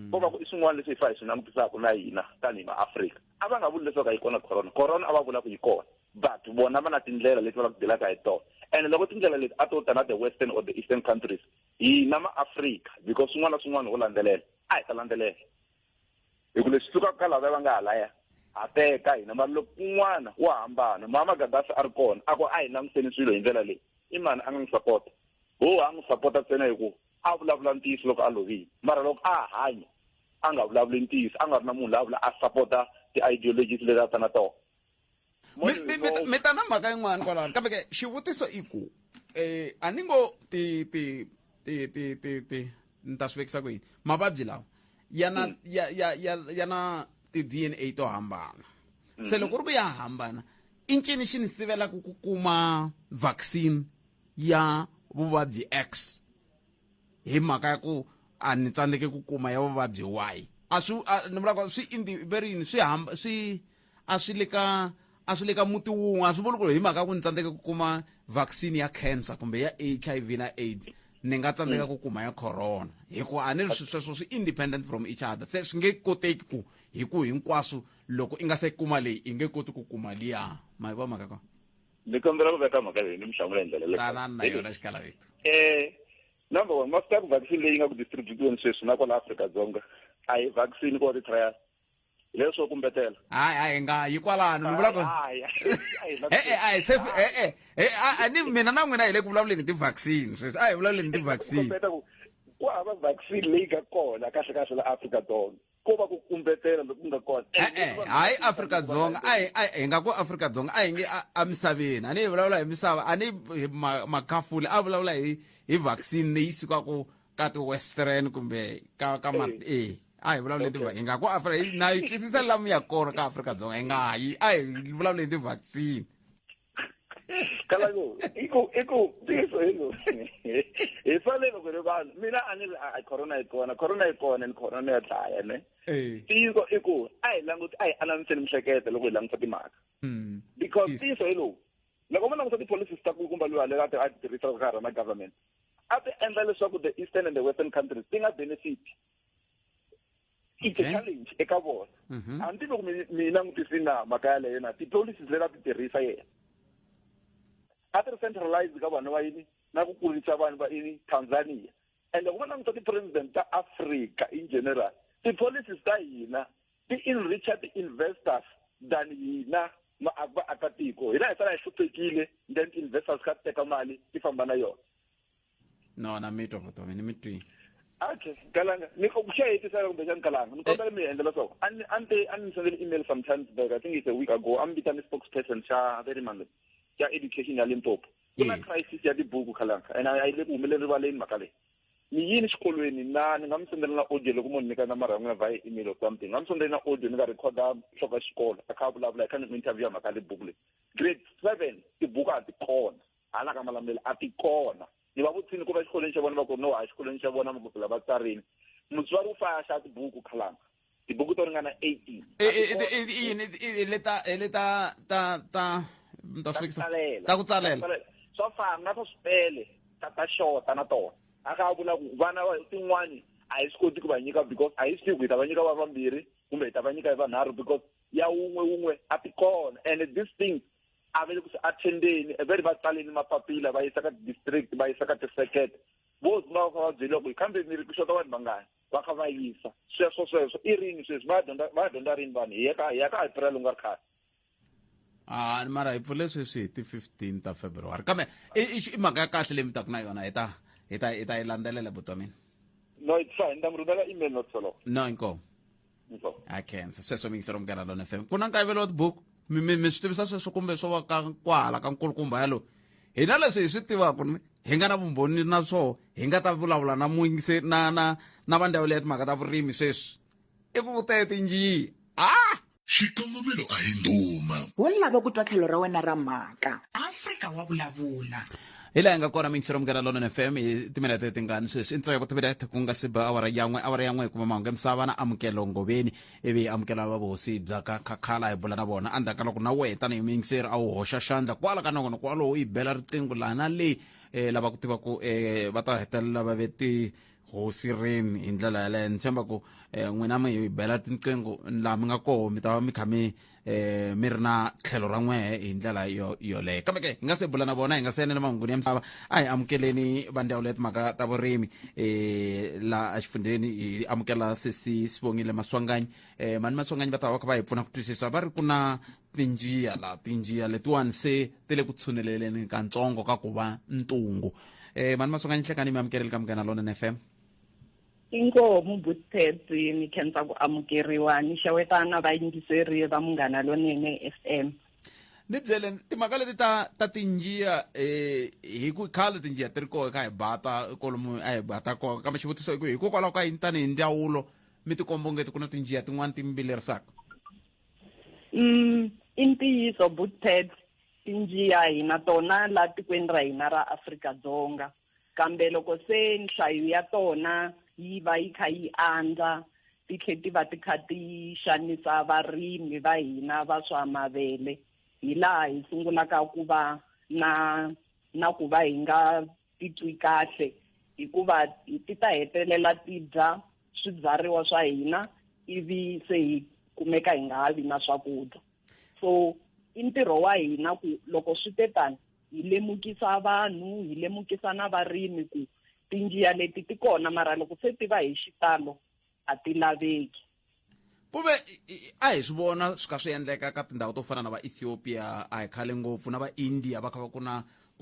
Ko va ku i swin'wana leswi hi fa hi swi langutisaka na hina tanihi maAfrika. A va nga vuli leswaku a yi kona corona, corona a va vula ku yi kona, but vona va na tindlela leti va lava ku dilaka hi tona. And loko tindlela leti a to ta na the western or the eastern countries, hina maAfrika, because swin'wana na swin'wana ho landzelela, a hi ta landzelela hi ku leswi sukaka ka lava va nga halaya ha teka hina. Mara loko kun'wana wa hambana, Muammar Gaddafi a ri kona, a ku a hi langutiseni swilo hi ndlela leyi, i mani a nga n'wi sapota? Ho a n'wi sapota ntsena hi ku a vulavula ntiyiso loko a lovile, mara loko a hanya a nga vulavuli ntiyiso, a nga ri na munhu loyi a vula a sapota ti-ideologies leti a ta na tona. Mi ta na mhaka yin'wana kwalano, kambe ke xivutiso i ku a ni ngo ti ti ti ti ti ti ni ta swi vekisa ku yini, mavabyi lawa ya na ya ya ya ya na ti-DNA to hambana. Se loko ri ku ya hambana, i ncini xi ni sivelaka ku kuma vaccine ya vuvabyi X hi mhaka ya ku a ni tsandzeke ku kuma ya vuvabyi Y? A swi, a, ni vula ku swi indi veri yini, swi hamba, swi, a swi le ka, a swi le ka muti wun'we. A swi vuli ku hi mhaka ku ni tsandzeke ku kuma vaccine ya cancer kumbe ya HIV na AIDS, ni nga tsandzeka ku kuma ya corona, hikuva a ni ri sweswo swi independent from each other. Se swi nge koteki ku hi ku hinkwaswo loko i nga se kuma leyi i nge koti ku kuma liya. Ma yi vona mhaka kona? Ni kombela ku veka mhaka leyi ni mi hlamula hi ndlela leyi. Tanani na yona xikalavito. Number one, ma swi tiva ku vaccine leyi nga ku distributiweni sweswi na kwala Afrika-Dzonga a hi vaccine ko ti-trial, leswo kumbetela. Hayi, hayi, nga yi kwalano, ni vula ku Hayi, hayi, hayi, Eh, eh, a hi se, eh, eh, eh, a, a ni mina na n'wina hi le ku vulavuleni hi ti-vaccine sweswi, a hi vulavuleni hi ti-vaccine. Kumbeta ku ku hava vaccine leyi nga kona kahle kahle la Afrika-Dzonga, ko va ku kumbetela loku nga kona. Eh, eh, hayi Afrika-Dzonga, a hi, a hi nga ku Afrika-Dzonga, a hi nge emisaveni, a ni hi vulavula hi misava, a ni hi makhafuli, a vulavula hi vaccine leyi sukaka ka ti-western kumbe ka ma, eh, a hi vulavuli hi hi nga ku Afrika, na yi twisisa lamu ya kona ka Afrika-Dzonga, hi nga yi, a hi vulavuli hi ti-vaccine. Kalaku, i ku, ntiyiso hi lowu. Hi fanele loko ri vanhu, mina a ni ri, a, corona yi kona, corona yi kona, ni corona ya dlaya, ne? Ntiyiso i ku, a hi languti, a hi anamiseni mihleketo loko hi langutisa timhaka. Because ntiyiso hi lowu, Loko mo languta ti-policies ta kulukumba luya leti a ti a ti tirhisa ka ha na government, a ti endla leswaku the eastern and the western countries ti nga benefit. It's a challenge eka vona. A ni tivi loko mi langutisi na mhaka yaleyo na ti-policies leti a ti tirhisa yena a ti ri centralized ka vanhu va yini na ku kurisa vanhu va yini Tanzania. And loko va languta ti-president ta Africa in general, ti-policies ta hina ti enricha ti-investors than hina vaakatiko. Hina hi sala hi hluphekile, then ti-investors kha ti teka mali ti famba na yona. No, na mi twa vutomi ni mi twi. Okay, kalanga ni ku xa hetisela kumbexani kalanga ni kombela mi endlela so a ni a ni te a ni sendele email sometimes back, I think it's a week ago. A mi vitani spokesperson xa very mani xa education ya Limpopo. Ku na crisis ya tibuku, khalanga, and a yi le ku humeleni rivaleni mhaka leyi. Ni yini xikolweni na ni nga mi sendela na audio loko munhu nyika namara ya n'wina via email or something. Nga mi sendela na audio ni nga rhekhoda nhloko ya xikolo a kha a vulavula hi kha ni n'wi interview ya mhaka le buku leyi. Grade 7 tibuku a ti kona hala ka Malamulele, a ti kona. Ni va vutisini ku va xikolweni xa vona, va ku no, a xikolweni xa vona mapapila va tsarini. Mutswari u fa a xava tibuku, khalanga, tibuku to ringana 18. I leta leta ta ta ta swi vekisa ta ku tsalela. Swa fana na swa swipele ta xota na tona. A kha a vula ku vana tin'wani a hi swi koti ku va nyika because a hi swi tivi ku hi ta va nyika va vambirhi kumbe hi ta va nyika hi vanharhu because ya wun'we wun'we a ti kona. And this thing a va le ku swi attendeni, va ri va tsaleni mapapila va yisa ka district, va yisa ka tisekete, vo zuma va kha va byeliwa ku kambe mi ri ku xota vanhu vangani, va kha va yisa sweswo sweswo. I rini sweswi va dyondza, va dyondza rini vanhu? Hi ya ka April u nga ri khale. A mara hi pfule sweswi hi ti 15 ta February, kambe i mhaka ya kahle leyi mi taku na yona, hi ta yi landzelela, buti wa mina. No, it's fine, ni ta mi rhumela email not so long. No, inkomu. Inkomu. A khensa sweswo mingisero Munghana Lona FM. Ku na nkayivelo wa tibuku, mi swi tivisa sweswo kumbe swo va ka kwahala ka nkulukumba yalo? Hina leswi hi swi tivaka ni hi nga na vumbhoni na swoho, hi nga ta vulavula na muyingise na va ndzawulo ya timhaka ta vurimi sweswi i ku vutele tinjiya a Xikongomelo a hi ndhuma. Wo lava ku twa tlhelo ra wena ra mhaka. Afrika wa vulavula. Hi laha hi nga kona, mingisero Munghana Lona FM. Hi timinete tingani sweswi? I ntsongo timinete ku nga si ba awara yan'we. Awara yan'we hi kuma mahungu ya misava na Amukelo Ngoveni, ivi hi amukela va vuhosi bya ka Khakhala, hi bula na vona endzhaku ka loko na wehe tanihi muyingiseri a wu hoxa xandla kwala ka nongonoko walowo, yi bela riqingho laha na leyi lava ku tiva ku va ta hetelela va ve tihosi rini hi ndlela yaleyo. Ni tshemba ku n'wina mi hi bela tinqingho laha mi nga koho, mi ta va mi kha mi ri na tlhelo ra n'wehe hi ndlela yo yoleyo. Kambe ke hi nga se bula na vona, hi nga se enela mahunguni ya misava, a hi amukeleni va ndzawulo ya timhaka ta vurimi laha exifundzheni. Hi amukela sesi Sibongile Maswanganyi. Mani Maswanganyi, va ta va kha va hi pfuna ku twisisa. Va ri ku na tinjiya laha, tinjiya letiwani se ti le ku tshuneleleni kantsongo ka ku va ntungu. Mani Maswanganyi, hlekani, mi amukeleli ka Munghana Lonene FM. Inkomu, Butpet, ni khensa ku amukeriwa, ni xeweta na vayingiseri va Munghana Lonene FM. Ni byeleni timhaka leti ta tinjiya. Hi ku khale tinjiya ti ri koho ka hi bata kolomu a hi bata kona, kambe xivutiso i ku hikokwalaho ka yini tanihi ndzawulo mi tikomba ongeti ku na tinjiya tin'wani ti mi vilerisaka? I ntiyiso, Butpet, tinjiya hi na tona la tikweni ra hina ra Afrika-Dzonga, kambe loko se nhlayo ya tona yi va yi kha yi andza, ti tlhe ti va ti kha ti xanisa varimi va hina va swa mavele, hi laha hi sungulaka ku va na ku va hi nga titwi kahle, hikuva ti ta hetelela ti dya swibyariwa swa hina, ivi se hi kumeka hi nga ha vi na swakudya. So i ntirho wa hina ku loko swi te tani, hi lemukisa vanhu, hi lemukisa na varimi ku tinjiya leti ti kona, mara loko se ti va hi xitalo a ti laveki. Kuve a hi swi vona swi kha swi endleka ka tindhawu to fana na va Ethiopia, a hi khale ngopfu, na va India va kha va ku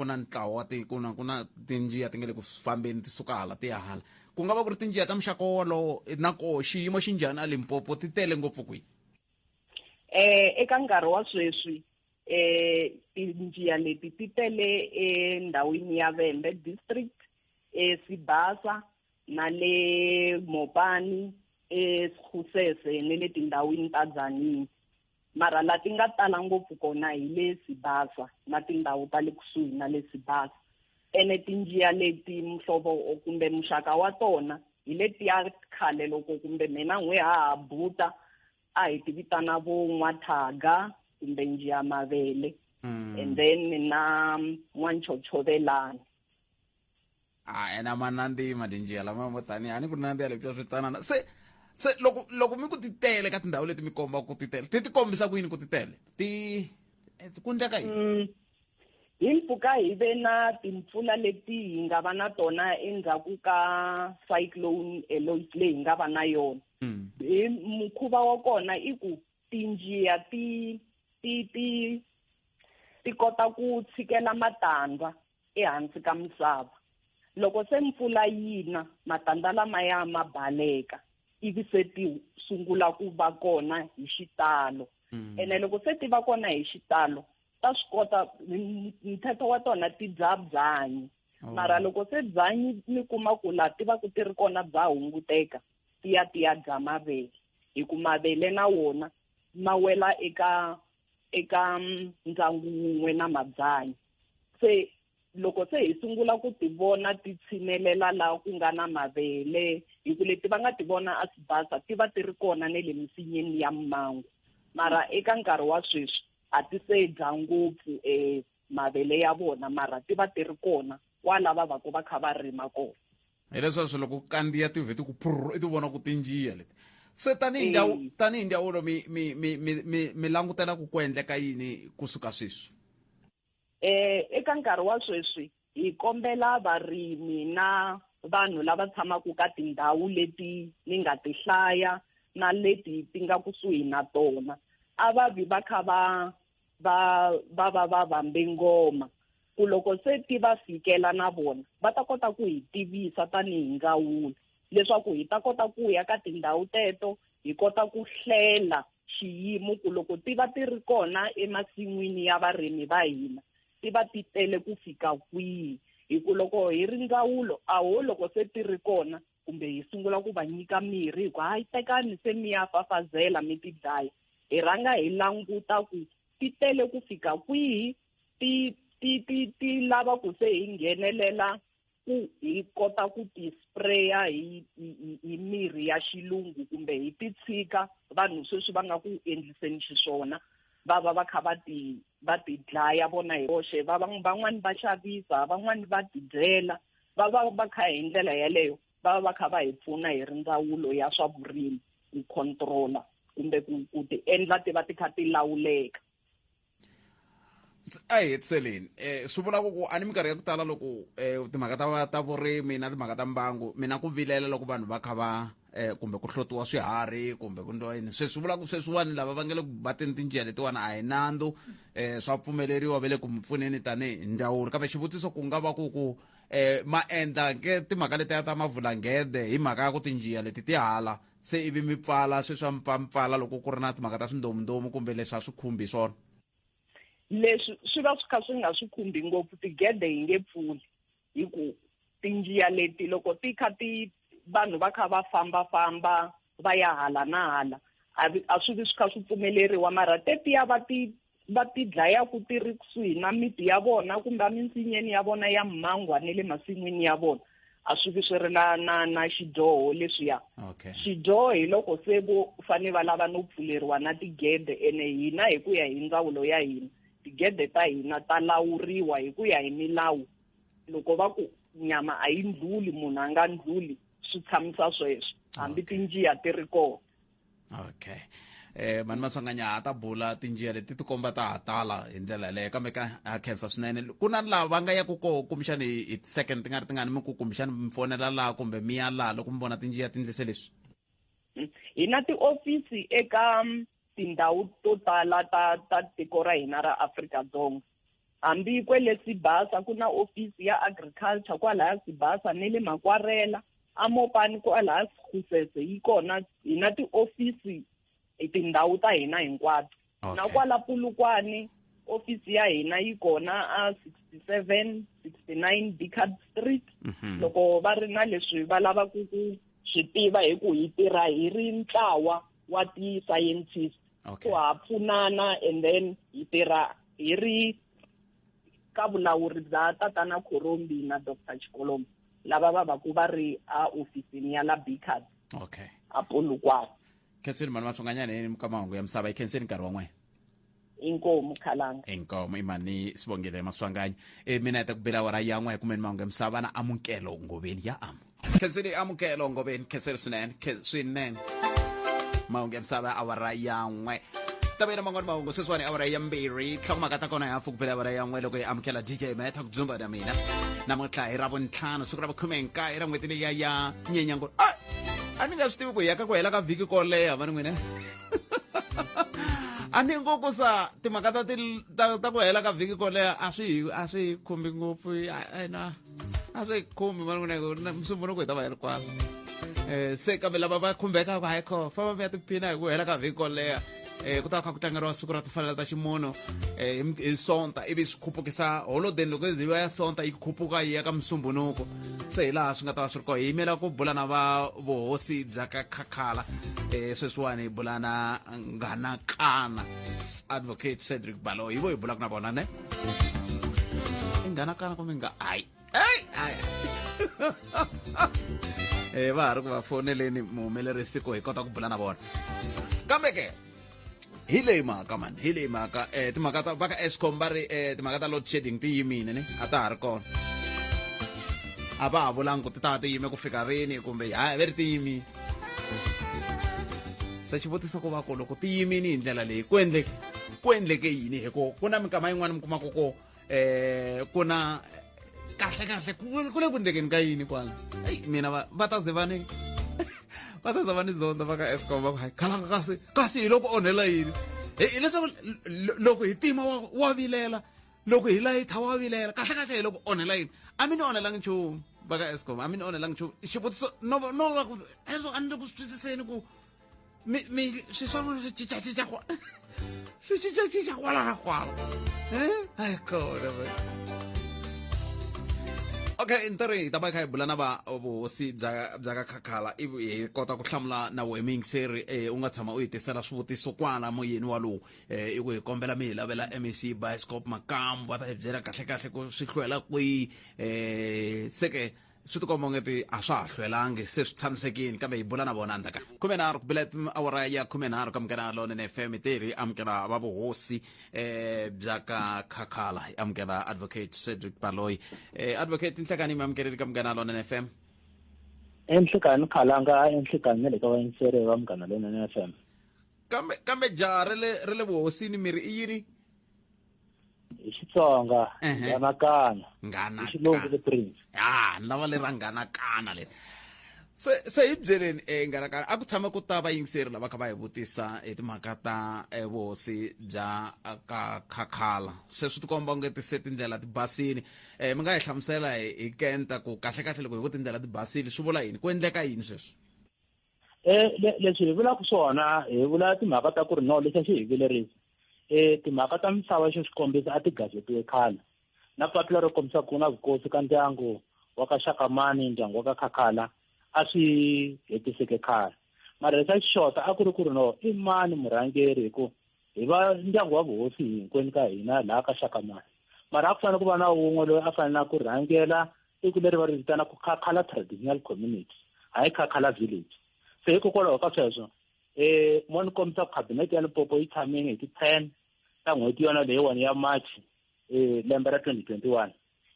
na ntlawa wa ti ku na tinjiya ti nga le ku fambeni ti suka hala ti ya hala. Ku nga va ku ri tinjiya ta muxaka wolowo? Na koho xiyimo xi njhani a Limpopo? Ti tele ngopfu kwihi? Eka nkarhi wa sweswi, tinjiya leti ti tele endhawini ya Vhembe district, eSibasa na le Mopani, eSekgosese ne le tindhawini ta Dzanini, mara la ti nga tala ngopfu kona hi le Sibasa na tindhawu ta le kusuhi na le Sibasa. Ene tinjiya leti, muhlovo kumbe muxaka wa tona hi letiya khale loko kumbe mina n'we ha ha buta a hi ti vitana vo n'wathaga kumbe njiya mavele. And then na n'wanchochovelani. A ena ma nandzima tinjiya lama mo tani a ni ku nandziha leswiya swi tsanana. Se loko mi ku ti tele ka tindhawu leti mi komba ku ti tele, ti ti kombisa ku yini ku ti tele? Ti ku ndleka yini? Hi mpfhuka hi ve na timpfula leti hi nga va na tona endzhaku ka cyclone Eloise leyi hi nga va na yona. Hi mukhuva wa kona i ku tinjiya ti kota ku tshikela matandza ehansi ka misava. Loko se mpfula yi na, matandza lamaya ma baleka, ivi se ti sungula ku va kona hi xitalo. Ene loko se ti va kona hi xitalo, ta swi kota, mthetho wa tona ti dya byanyi. Mara loko se byanyi mi kuma ku laha ti va ku ti ri kona bya hunguteka, ti ya ti ya dya mavele. Hi ku mavele na wona ma wela eka ndyangu wun'we na mabyanyi. Se loko se hi sungula ku ti vona ti tshinelela laha ku nga na mavele, hi ku leti va nga ti vona a Sibasa ti va ti ri kona ne le misinyeni ya mmango. Mara eka nkarhi wa sweswi a ti se dya ngopfu mavele ya vona, mara ti va ti ri kona kwala va va ku va kha va rima kona. Hi leswaku loko ku kandziya ti vheti ku phurr, i ti vona ku tinjiya leti. Se tanihi tanihi ndzawulo mi langutela ku ku endleka yini kusuka sweswi? Eka nkarhi wa sweswi hi kombela varimi na vanhu lava tshamaka ka tindhawu leti ni nga ti hlaya na leti ti nga kusuhi na tona, a va vi va kha va va vambe ngoma, ku loko se ti va fikela na vona va ta kota ku hi tivisa tanihi ndzawulo, leswaku hi ta kota ku ya ka tindhawu teto, hi kota ku hlela xiyimo ku loko ti va ti ri kona emasin'wini ya varimi va hina, ti va ti tele ku fika kwihi. Hi ku loko hi ri ndzawulo, a ho loko se ti ri kona kumbe hi sungula ku va nyika mirhi hi ku hayi tekani se mi ya fafazela mi ti dlaya, hi rhanga hi languta ku ti tele ku fika kwihi, ti lava ku se hi nghenelela ku hi kota ku ti spraya hi mirhi ya xilungu, kumbe hi ti tshika vanhu sweswi va nga ku endliseni xiswona, va va va kha va ti dlaya vona hi voxe. Va van'wani va xavisa, van'wani va ti dyela, va va va kha hi ndlela yeleyo va va va kha va hi pfuna hi ri ndzawulo ya swa vurimi ku controla kumbe ku ti endla ti va ti kha ti lawuleka. A hi hetiseleni. Swi vula ku a ni minkarhi ya ku tala loko timhaka ta vurimi na timhaka ta mbangu, mina ku vilela loko vanhu va kha va kumbe ku hlotiwa swiharhi kumbe ku ndliwa yini. Sweswi vula ku sweswiwani lava va nga le ku bateni tinjiya letiwani a hi nandzu, swa pfumeleriwa, va le ku mi pfuneni tanihi ndzawulo. Kambe xivutiso ku nga va ku ma endla ke timhaka letiya ta mavulangede hi mhaka ya ku tinjiya leti ti hala, se ivi mi pfala sweswi mi pfa mi pfala loko ku ri na timhaka ta swindomundomu, kumbe leswi a swi khumbi swona? Leswi swi va swi kha swi nga swi khumbi ngopfu, tigede hi nge pfuli, hi ku tinjiya leti loko ti kha ti vanhu va kha va fambafamba va ya hala na hala, a swi vi swi kha swi pfumeleriwa. Mara tetiya va ti dlayaku ti ri kusuhi na miti ya vona kumbe eminsinyeni ya vona ya mangwa ne le masin'wini ya vona, a swi vi swi ri na xidyoho leswiya. Xidyoho hi loko se vo fane va lava no pfuleriwa na tigede, ene hina hi ku ya hi ndzawulo ya hina, tigede ta hina ta lawuriwa hi ku ya hi milawu. Loko va ku nyama a yi ndluli, munhu a nga ndluli, swi tshamisa sweswo hambi tinjiya ti ri kona. Okay. Mani Maswanganya ha ta bula tinjiya leti ti komba ta ha tala hi ndlela yaleyo, kambe ka ha khensa swinene. Ku na lava va nga ya ku koho kumbexani hi second ti nga ri tingani mi ku kumbexani mi fonela laha kumbe mi ya laha loko mi vona tinjiya ti ndlise leswi? Hi na tiofisi eka tindhawu to tala ta tiko ra hina ra Afrika-Dzonga. Hambi kwele Sibasa ku na ofisi ya agriculture kwalaya Sibasa, ne le Makwarela, a Mopani kwalaya Sekgosese yi kona. Hi na tiofisi hi tindhawu ta hina hinkwato. Na kwala Polokwane ofisi ya hina yi kona a 67 69 Biccard Street. Loko va ri na leswi va lavaka ku swi tiva, hi ku hi tirha hi ri ntlawa wa ti-scientist. So ha pfunana, and then hi tirha hi ri ka vulawuri bya Tatana Khorombi na Dr Chikolombo, lava va va ku va ri a ofisini ya la Biccard. A Polokwane. Khenseni mani Maswanganyana ka mahungu ya misava, yi khenseni nkarhi wa n'wina. Inkomu Khalanga. Inkomu imani Sibongile Maswanganyi. Mina ta ku bela awara ya n'we kumeni mahungu ya misava na Amukelo Ngoveni ya amu. Khenseni Amukelo Ngoveni, khenseni swinene, swinene. Mahungu ya misava awara ya n'we. Tavena man'wani mahungu sweswiwani awara ya 2 nhlokomhaka ta kona hafu ku bela awara ya 1 loko hi amukela DJ Mehta ku dzumba na mina. Namuntlha hi Ravuntlhanu siku ra vukhume-nkaye ra n'hweti leyi ya Nyenyankulu. A ni nga swi tivi ku hi ya ka ku hela ka vhiki ko leha va ni n'wina. A ni ngo ku sa timhaka ta ta ku hela ka vhiki ko leha a swi a swi khumbi ngopfu na a swi khumbi mani n'wina musumbunuko hi ta va hi ri kwala. Se kambe lava va khumbekaka hayi kho famba mi ya tiphina hi ku hela ka vhiki ko leha. Ku ta kha ku tlangeriwa siku ra timfanelo ta ximunhu hi Sonta ivi swi khupukisa holodeni loko yi ya Sonta yi khuphuka yi ya ka musumbunuko. Se hi laha swi nga ta va swi ri kona hi yimela ku bula na va vuhosi bya ka Khakhala. Sweswiwani hi bula na Nghanakana Advocate Cedric Baloyi, hi vo hi bulaka na vona ne i Nghanakana kumbe nga hayi va ha ri ku va foneleni muhumelerisi ku hi kota ku bula na vona. Kambe ke hi leyi mhaka mani, hi leyi mhaka timhaka ta va ka Eskom va ri timhaka ta load shedding ti yimile ne a ta ha ri kona. A va ha vulangi ku ti ta va ti yime ku fika rini kumbe hayi ve ri ti yimile. Se xivutiso ku va ku loko ti yimile hi ndlela leyi ku endleke ku endleke yini hi ku ku na minkama yin'wana mi kumaka ku ku na kahle kahle ku le ku endlekeni ka yini kwala. Eyi mina va ta ze va ni va ta ze va ni zonda va ka Eskom va ku hayi khalanga kasi kasi hi loko onhela yini. Hileswaku loko hi tima wa vilela, loko hi layitha wa vilela, kahle kahle hi loko onhela yini. A mi ni onhelangi nchumu va ka Eskom, a mi ni onhelangi nchumu. Xivutiso no no va ku hezwo a ni le ku swi twisiseni ku mi mi swi swa n'wina swi cincacinca kwa swi cincacinca kwala na kwala. Hayi kona man. Okay, ntirho hi ta va hi kha hi bula na va vuhosi bya bya ka Khakhala ivi hi kota ku hlamula na wehe muyingiseri u nga tshama u hi tisela swivutiso kwala moyeni walowu i ku hi kombela mi hi lavela MEC Bioscope Makamu va ta hi byela kahle kahle ku swi hlwela kwihi se ke swi tikomba ongeti a swa ha hlwelangi se swi tshamisekile kambe hi bula na vona endzhaku ka 13 ku bela awara ya 13 ka Munghana Lonene FM tirhi amukela va vuhosi bya ka Khakhala hi amukela Advocate Cedric Baloyi. Advocate Nhlekani mi amukeleli ka Munghana Lonene FM. Enhlekani Khalanga, enhlekani na le ka vayingiseri va Munghana Lonene FM. Kambe kambe jaha ra le vuhosini mi ri i yini? Hi Xitsonga, Nghanakana. Nghanakana. Hi Xilungu the Prince. Ni lava lera Nghanakana leri. Se hi byeleni Nghanakana, a ku tshama ku ta vayingiseri lava kha va hi vutisa hi timhaka ta vuhosi bya ka Khakhala. Se swi tikomba onge ti se tindlela ti basile. Mi nga hi hlamusela hi kenta ku kahle kahle loko hi ku tindlela ti basile swi vula yini? Ku endleka yini sweswi? Leswi hi vulaka swona, hi vula timhaka ta ku ri no lexi a xi hi vilerisa. Timhaka ta misava xo xikombiso a ti gazetiwe khale. Na papila ro kombisa ku na vukosi ka ndyangu wa ka Xakamani, ndyangu wa ka Khakhala a swi hetiseke khale. Mara lexi a xi xota a ku ri ku ri no i mani murhangeri hi ku hi va ndyangu wa vuhosi hinkwenu ka hina laha ka Xakamani. Mara a ku fanele ku va na wun'we loyi a fanele ku rhangela tiko leri va ri vitanaka Khakhala Traditional Community, hayi Khakhala Village. Se hikokwalaho ka sweswo mo ni kombisa ku cabinet ya Limpopo yi tshamile hi ti 10 ta n'hweti yona leyiwani ya March lembe ra 2021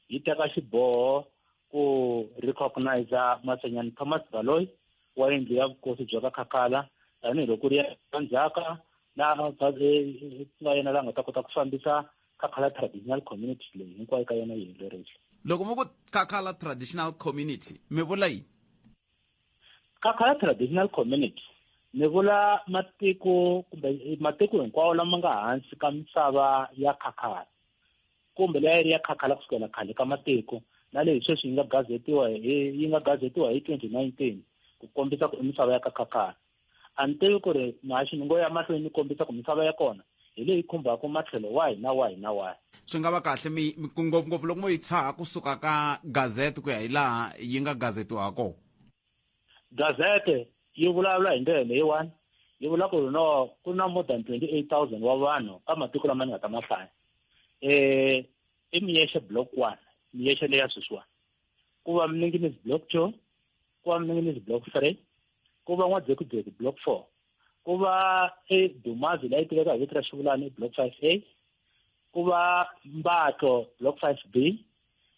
yi teka xiboho ku recognize Masenyani Thomas Baloyi wa yindlu ya vukosi bya ka Khakhala tanihiloko ku ri ya ndzhaka na va yena la nga ta kota ku fambisa Khakhala Traditional Community leyi hinkwayo ka yona yi helerile. Loko mi ku Khakhala Traditional Community mi vula yini? Khakhala Traditional Community mi vula matiko kumbe matiko hinkwawo lama nga hansi ka misava ya Khakhala kumbe leyi a yi ri ya Khakhala kusukela khale ka matiko na leyi sweswi yi nga gazetiwa hi yi nga gazetiwa hi 2019 ku kombisa ku i misava ya ka Khakhala. A ni tivi ku ri muhaxi ni ngo ya mahlweni ni kombisa ku misava ya kona hi leyi khumbaka matlhelo wahi na wahi na wahi. Swi nga va kahle mi ngopfungopfu loko mo yi tshaha kusuka ka gazette ku ya hi laha yi nga gazetiwa kona. Gazette yi vulavula hi ndlela leyiwani, yi vula ku no ku na more than 28,000 wa vanhu ka matiko lama ni nga ta ma hlaya. I Miyexe block 1, Miyexe leya sweswiwani. Ku va Mninginisi block 2, ku va Mninginisi block 3, ku va N'wadzekudzeki block 4. Ku va eDumazi leyi tiveka hi vito ra Xivulani block 5A, ku va Mbatlo block 5B,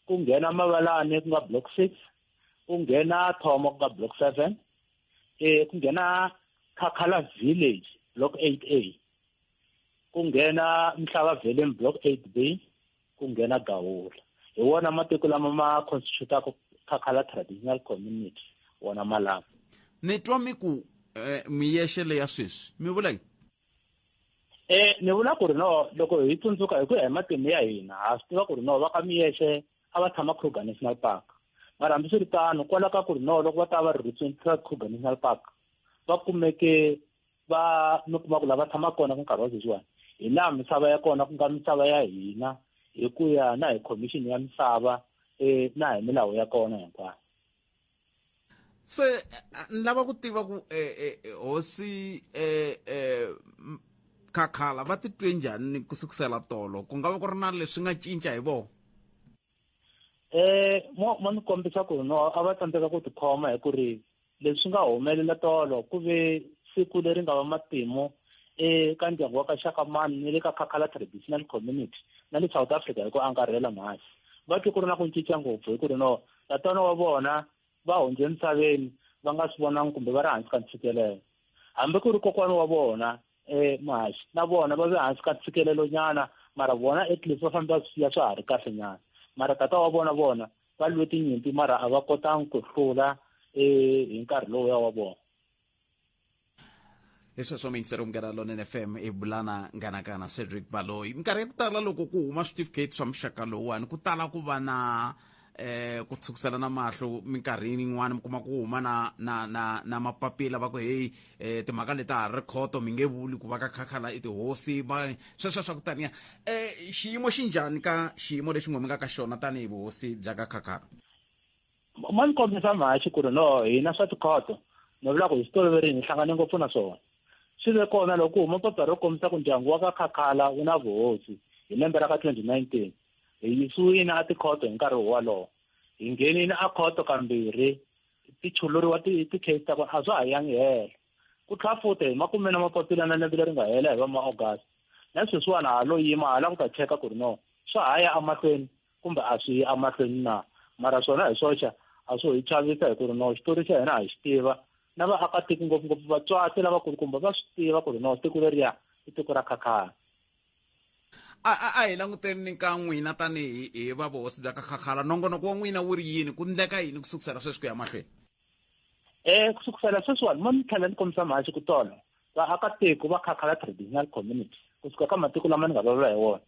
ku nghena Mavalani ku nga block 6, ku nghena Thomo ku nga block 7, ku nghena Khakhala village block 8A, ku nghena Mhlava Veleni block 8B, ku nghena Gawula. Hi wona matiko lama ma constitutaka Khakhala traditional community, wona malama. Ni twa mi ku miyexe leya sweswi mi vula yini? Ni vula ku ri no, loko hi tsundzuka hi ku ya hi matimu ya hina, ha swi tiva ku ri no va ka miyexe a va tshama Kruger National Park. Mara hambiswiritano, kwala ka ku ri no loko va ta va ri Kruger National Park, va kumeke va mi kuma ku lava tshama kona ku nkarhi wa sweswiwani hi laha misava ya kona ku nga misava ya hina hi ku ya na hi commission ya misava na hi milawu ya kona hinkwayo. Se ni lava ku tiva ku hosi Khakhala va titwe njhani ku sukusela tolo, ku nga va ku ri na leswi nga cinca hi vona? Mo ni kombisa ku no a va tsandzeka ku tikhoma hi ku ri leswi nga humelela tolo ku ve siku leri nga va matimu eka ndyangu wa ka Xakamani ni le ka Khakhala traditional community na le South Africa hi ku angarhela mhasi. Va twe ku ri na ku cinca ngopfu hi ku ri no tatana wa vona va hundze emisaveni va nga swi vonangi kumbe va ri hansi ka ntshikelelo. Hambi ku ri kokwana wa vona Mahaxi na vona va ve hansi ka ntshikelelo nyana, mara vona at least va fambe va swi siya swa ha ri kahle nyana. Mara tata wa vona vona va lwe tinyimpi mara a va kotangi ku hlula hi nkarhi lowuya wa vona. Hi sweswo miyingiseri Munghana Lonene FM i bulana Nghanakana Cedric Baloyi. Minkarhi ya ku tala loko ku huma switifiketi swa muxaka lowuwani ku tala ku va na ku tshukusela na mahlo, minkarhi yin'wana mi kuma ku huma na na na na mapapila va ku hey, timhaka leti ha ri khoto mi nge vuli ku va ka Khakhala i tihosi va sweswo swa ku taniya. Xiyimo xi njhani ka xiyimo lexi n'we mi nga ka xona tanihi vuhosi bya ka Khakhala? Ma ni kombisa mhaxi ku ri no hina swa tikhoto ni vula ku hi swi toloverini hi hlangane ngopfu na swona. Swi ve kona loko ku huma papila ro kombisa ku ndyangu wa ka Khakhala wu na vuhosi hi lembe ra ka 2019. Hi yisiwile a tikhoto hi nkarhi wolowo. Hi nghenile a khoto kambirhi ti chuluriwa ti-case ta kona a swa ha yangi helo. Ku tlhela futhi hi makume na mapapila na lembe leri nga hela hi va ma August. Na sweswiwani ha lo yima ha lava ku ta cheka ku ri no swa ha ya emahlweni kumbe a swi yi emahlweni na. Mara swona hi swoxe a swo hi chavisa hi ku ri no xitori xa hina ha xi tiva. Na vaakatiko ngopfungopfu vatswatsi lavakulukumba va swi tiva ku ri no tiko leriya i tiko ra Khakhala. A hi languteni ka n'wina tanihi hi va vuhosi bya ka Khakhala, nongonoko wa n'wina wu ri yini, ku ndleka yini ku sukusela sweswi ku ya mahlweni? Ku sukusela sweswiwani mo ni tlhela ni kombisa mhaxi ku tolo vaakatiko va Khakhala traditional community kusuka ka matiko lama ni nga vulavula hi wona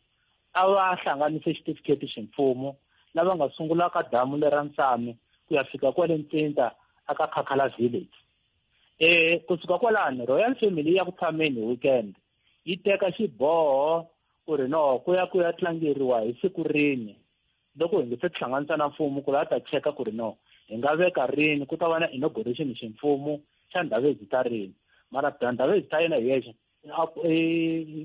a va hlanganise xitifiketi ximfumo lava nga sungula ka damu lera Nsami ku ya fika kwale Ntsindza aka Khakhala village. Kusuka kwalani Royal Family ya ku tshameni hi weekend yi teka xiboho ku ri no ku ya ku ya tlangeriwa hi siku rin'we loko hi nge se tihlanganisa na mfumo ku la ta cheka ku ri no hi nga veka rini ku ta va na inauguration ximfumo xa Ndhavezitha rini. Mara Ndhavezitha yena hi yexe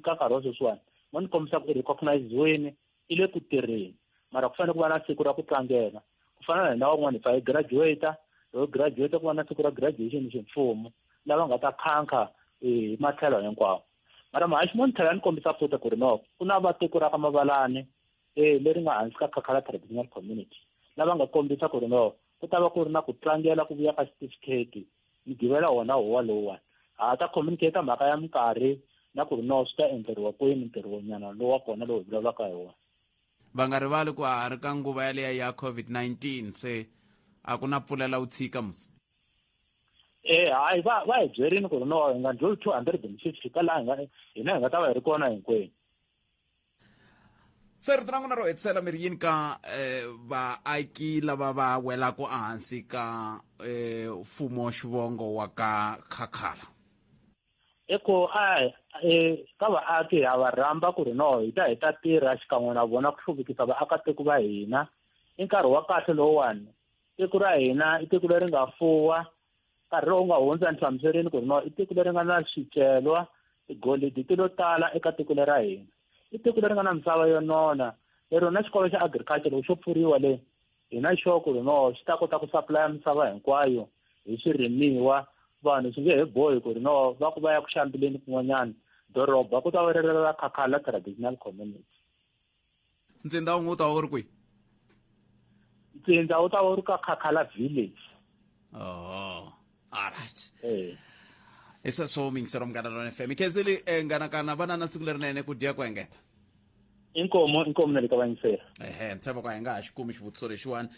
ka nkarhi wa sweswiwani mo ni kombisa ku i recognize-wini i le ku tirheni, mara ku fanele ku va na siku ra ku tlangela ku fana na hina van'wana hi pfa hi graduate, loko graduate ku va na siku ra graduation ximfumo lava nga ta khankha hi matlhelo hinkwawo. Mara mhaxi mo ni tlhela ni kombisa futhi ku ri no ku na va tiko ra ka Mavalani leri nga hansi ka Khakhala traditional community lava nga kombisa ku ri no ku ta va ku ri na ku tlangela ku vuya ka xitifiketi Mugqivela wona huwa lowuwani ha ta communicate mhaka ya minkarhi na ku ri no swi ta endleriwa kwini ntirhonyana lowu wa kona lowu hi vulavulaka hi wona. Va nga rivali ku ha ri ka nguva yaleya ya COVID-19, se a ku na pfulela u tshika musi. Hayi, va hi byerini ku ri no hi nga ndluli 250 ka laha hina hi nga ta va hi ri kona hinkwenu. Se rito ra n'wina ro hetisela mi ri yini ka vaaki lava va welaka ehansi ka mfumo xivongo wa ka Khakhala? I ku a ka vaaki ha va rhamba ku ri no hi ta hi ta tirha xikan'we na vona ku hluvukisa vaakatiko va hina. I nkarhi wa kahle lowuwani, tiko ra hina i tiko leri nga fuwa. Nkarhi lowu nga hundza ni hlamuserini ku ri no i tiko leri nga na swicelwa, tigolidi ti lo tala eka tiko lera hina. I tiko leri nga na misava yo nona, lero na xikolo xa agriculture loko xo pfuriwa le hi na sure ku ri no xi ta kota ku supply misava hinkwayo hi swirimiwa. Vanhu swi nge he bohi ku ri no va ku va ya ku xambeleni kun'wanyana doroba ku ta va ri ra Khakhala traditional community. Ntsindza wun'we wu ta va wu ri kwihi? Ntsindza wu ta va wu ri ka Khakhala village. Oh, alright. Hi sweswo miyingisero Munghana Lonene FM. Khensile nganakana vana na siku lerinene ku dya ku engeta. Inkomo, inkomo na le ka vayingiseri. Ehe, ni tshemba ku a hi nga ha xi kumi xivutiso lexiwani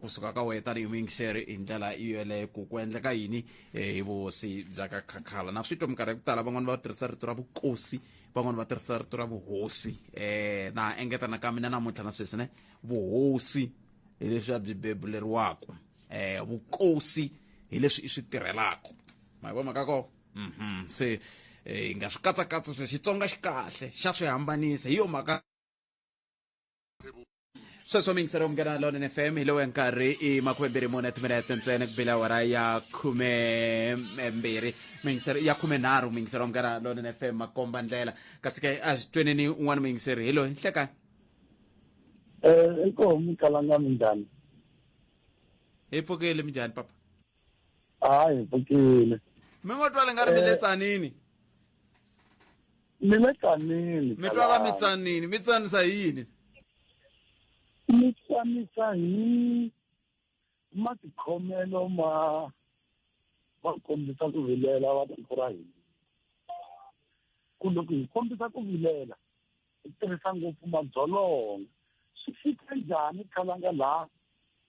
kusuka ka wena tanihi muyingiseri hi ndlela yoleyo ku ku endleka yini hi vuhosi bya ka Khakhala. Na swi twa minkarhi ya ku tala van'wani va tirhisa rito ra vukosi, van'wani va tirhisa rito ra vuhosi. Na engeta na ka mina namuntlha na sweswi ne vuhosi hi leswi a byi bebuleriwaka, vukosi hi leswi i swi tirhelaka. Ma yi vona mhaka kona? Se hi nga swi katsakatsa swi Xitsonga xi kahle xa swi hambanisa, hi yo mhaka sweswo. Miyingiselo Munghana Lonene FM, hi lowu nkarhi i 24 timinete ntsena ku bela awara ya 12, miyingiselo ya 13. Miyingiselo Munghana Lonene FM, makomba ndlela. Kasi ke a swi tweneni un'wana muyingiseri, hi loyi. Nhlekani. Inkomu Kalanga, minjhani? Hi pfukile, minjhani papa? Hayi, hi pfukile. Mi ngo twala nga ri mi le tsanini? Mi le tsanini. Mi twala mi tsanini, mi tsanisa hi yini? Mi tsanisa hi matikhomelo ma va kombisa ku vilela va tiko ra hina, ku loko hi kombisa ku vilela hi tirhisa ngopfu madzolonga. Swi fika njhani Khalanga laha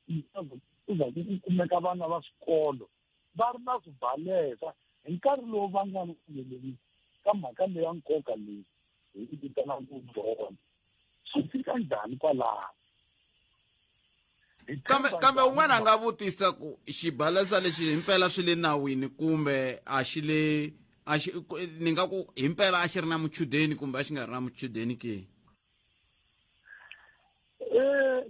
ku za ku kumeka vana va swikolo va ri na swibalesa hi nkarhi lowu va nga vileleni ka mhaka leya nkoka leyi hi yi vitanaka ku dyondza? Swi fika njhani kwalaho? Kambe un'wana a nga vutisa ku xibalesa lexi himpela swi le nawini kumbe a xi le a xi, ni nga ku himpela a xi ri na muchudeni kumbe a xi nga ri na muchudeni ke?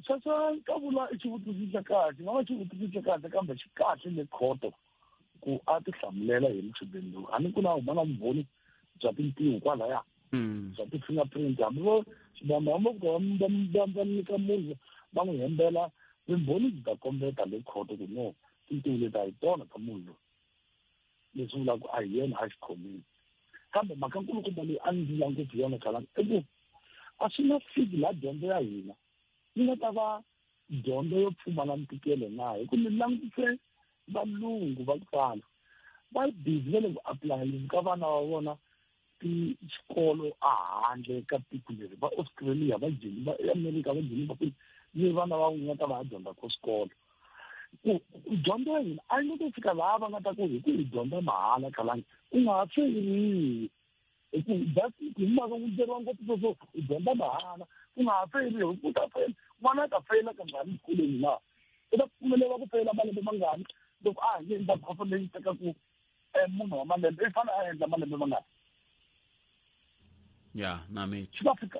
Sweswo ka vula i xivutiso xa kahle, nga va xivutiso xa kahle, kambe xi kahle le khoto ku a ti hlamulela hi muchudeni lowu. A ni ku na huma na vumbhoni bya tintiho kwalaya, bya ti-fingerprint, hambi vo vanhu hambi vo va nyika munhu va n'wi hembela, vumbhoni byi ta kombeta le khoto ku no tintiho leti a hi tona ta munhu loyi, leswi vulaka ku a hi yena a xi khomile. Kambe mhaka nkulukumba leyi a ndzi vula ngopfu yona Khalanga i ku a swi na fiki laha dyondzo ya hina yi nga ta va dyondzo yo pfumala ntikelo na, hi ku ni langutise valungu va ku tala va busy va le ku apulayeleni ka vana va vona xikolo a handle ka tiko leri, va Australia, va jeni va America, va jeni va kwini, ni vana va nga ta va ya dyondza ko swikolo. Ku dyondzo ya hina a yi nge ku fika laha va nga ta ku hi ku hi dyondza mahala Khalanga, ku nga ha feyiriwi, hi ku just hi mhaka ku byeriwa ngopfu sweswo, u dyondza mahala ku nga ha feyiriwi. Ku ta feyila n'wana a ta feyila kangani exikolweni na? U ta pfumeleriwa ku feyila malembe mangani loko a ha endla khoso leyi tekaku munhu wa malembe i fanele a endla malembe mangani? Ya, na mi swi ta fika,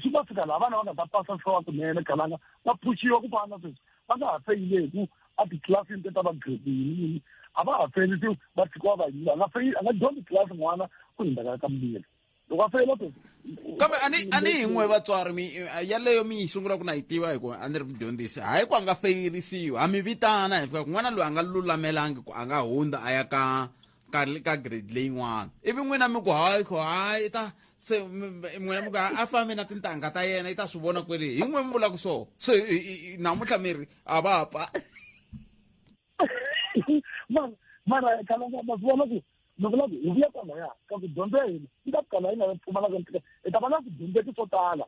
swi ta fika laha vana va nga ta pasa swa kunene Khalanga, va phuxiwa ku fana na sweswi, va nga ha feyile hi ku a titlilasini te ta va grade yini yini, a va ha feyili, se va tshikiwa va yiva. A nga feyili, a nga dyondzi tlilasi n'wana ku hundza ka mbirhi loko a feyila sweswi. Kambe a ni hi n'we vatswari mi yaleyo mi yi sungula ku na yi tiva hi ku a ni ri mudyondzisi, hayi ku a nga feyirisiwi, ha mi vitana hi fika ku n'wana loyi a nga lulamelangi ku a nga hundza a ya ka grade leyin'wana, ivi n'wina mi ku hayi ku hayi ta se n'wina mi ku a fambi na tintangha ta yena, i ta swi vona kwele. Hi n'we mi vulaka so se namuntlha mi ri a va pfa. Mara Khalanga, ma swi vona ku ni vula ku hi vuya kwalaya ka ku dyondzo ya hina yi ta fika laha yi nga pfumalaka ntikelo. Hi ta va na swidyondzeki swo tala,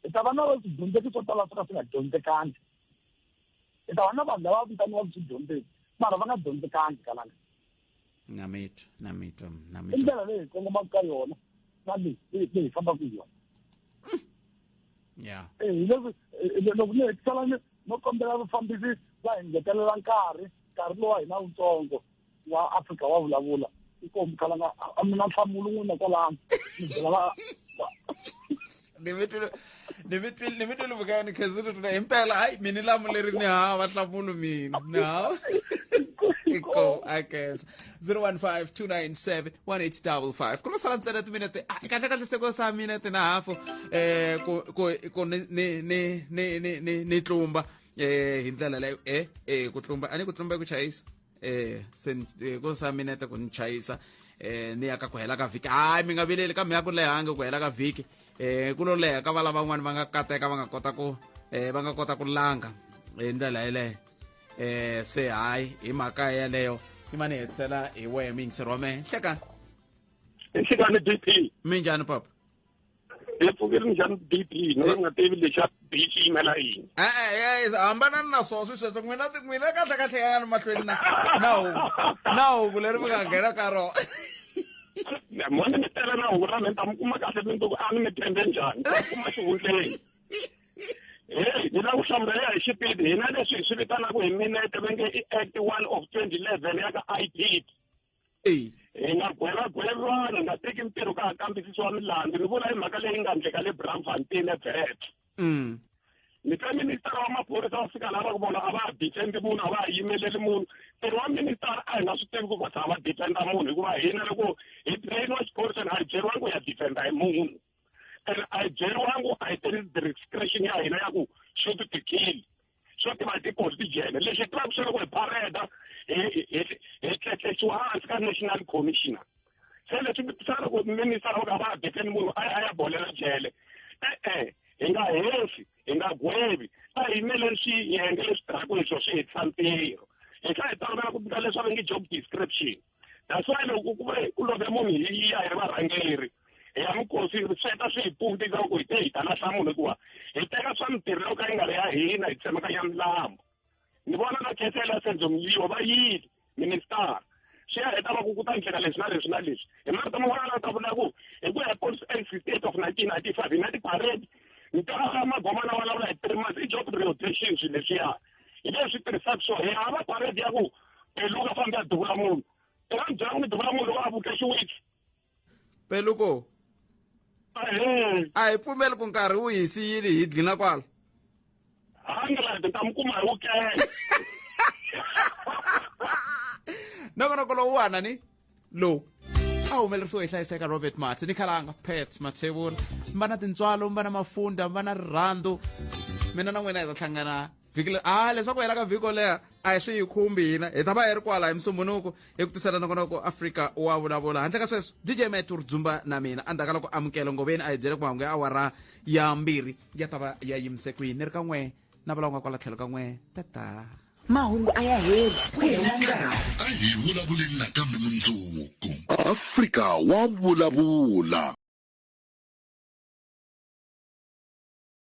hi ta va na swidyondzeki swo tala swo ka swi nga dyondzekangi, hi ta va na vanhu lava vitaniwaka swidyondzeki mara va nga dyondzekangi Kalanga. Na mitwa, na mitwa, na I mitwa. Ndlela leyi hi kongomaka ka yona na leyi leyi hi fambaka hi yona. Hi leswi loko ni hetisela ni no kombela vafambisi va hi ngetelela nkarhi lowa hina wutsongo wa Afrika wa vulavula. Inkomu Kalanga, a mi na nhlamulo n'wina kwalano, mi byela va Ni mi twile vukani khensile tuna himpela, hayi mina lamu leri ni hava nhlamulo, mina ni hava iko akensa. 015 297 1855 ku lo sala ntsena timinete, kahle kahle se ko sa minete na hafu ku ku ni tlumba hi ndlela leyo ku tlumba a ni ku tlumba ku chayisa. Se ku sa minete ku ni chayisa ni ya ka ku hela ka vhiki. Hayi, mi nga vileli, kambe ya ku lehangi ku hela ka vhiki. Ku lo leha ka va lavan'wani va nga kateka, va nga kota ku va nga kota ku langa hi ndlela yeleyo. Se hayi, hi mhaka yeleyo yi mani hetisela hi wehe muyingiseri wa mehe. Nhlekani. Nhlekani DP. Minjhani papa? Hi pfukile. Njhani DP? No nga tivi lexa B xi yimela yini. E-e, hambanani na swona swi sweswo. N'wina n'wina kahle kahle yanani mahlweni na na hungu na hungu leri mi nga nghena ka rona. Mona mi tela na hungu ra mina, ta mi kuma kahle mundzuku. A ni mi tshembe njhani? Ta mi kuma xihundleni. Hey, ni lava ku hlamula ya hi xipidi. Hina leswi hi swi vitanaka hi minete va nge i Act 1 of 2011 ya ka IPID. Hi nga gwevagwevana, nga teki mintirho ka ha kambisisiwa milandzu. Ni vula hi mhaka leyi nga endleka le Braamfontein eVet. Ni twa ministara wa maphorisa va fika laha va ku vona a va ha defendi munhu, a va ha yimeleli munhu. Ntirho wa ministara a hi nga swi tivi ku va tshama va defenda munhu, hikuva hina loko hi trainiwa xiphoriseni a hi byeriwangi ku ya defenda hi munhu, and a hi byeriwangi, a hi tirhisi discretion ya hina ya ku shoot to kill. Swo tiva hi tipolitijene leswi hi tivaka swa loko hi pareda hi tletlexiwa hansi ka national commissioner. Se leswi swa loko minister wa ka va ha defend munhu a ya bolela jele, e-e, hi nga hehli, hi nga gwevi, a hi yimeleni swiyenge leswi tirhaka hi swo swi hetisa ntirho. Hi tlhela hi tolovela ku vita leswi va nge job description. That's why loko ku ve ku love munhu hi ya hi ri varhangeri hi ya mikosi, swi heta swi hi pumbisa ku hi te hi ta lahla munhu, hikuva hi teka swa mintirho yo ka yi nga ri ya hina, hi tsemakanya milambu. Ni vona na khensela Senzo Meyiwa va yile minister, swi ya heta va ku ku ta endleka leswi na leswi na leswi. Hi marito man'wana la ta vula ku hi ku ya hi Police Act 68 of 1995, hi na ti-parade ntirho magomana wa vulavula hi 3 months i job rotation. Swilo leswiya hi leswi tirhisaka swona, hi hava parade ya ku Peluka fambi a duvula munhu. I nga mi byela ku mi duvula munhu loko a vuke xiwitsi. Peluko, a hi pfumeli ku nkarhi wu hi siyile, hi dlina kwala. 100 ta mi kuma hi wukele. Nongonoko lowu wana ni lowu a humelerisiwe hi hlayiseka Robert Mats ni khalanga Pets Mathevula. Mi va na tintswalo, mi va na mafunda, mi va na rirhandzu. Mina na n'wina hi ta hlangana vhiki leri. A leswaku hela ka vhiki leha a hi swi yi khumbi, hina hi ta va hi ri kwala hi Musumbunuku hi ku tisela nongonoko Afrika wa Vulavula. Handle ka sweswo, DJ Met ri dzumba na mina endzhaku ka loko amukelo ngoveni a hi byele ku mahungu ya awara ya 2 ya ta va ya yimise kwini. Ni ri ka n'we na valava nga kwala tlhelo ka n'we tata. Mahungu a ya heli, ku hela nkarhi. A hi vulavuleni nakambe mundzuku. Afrika wa Vulavula.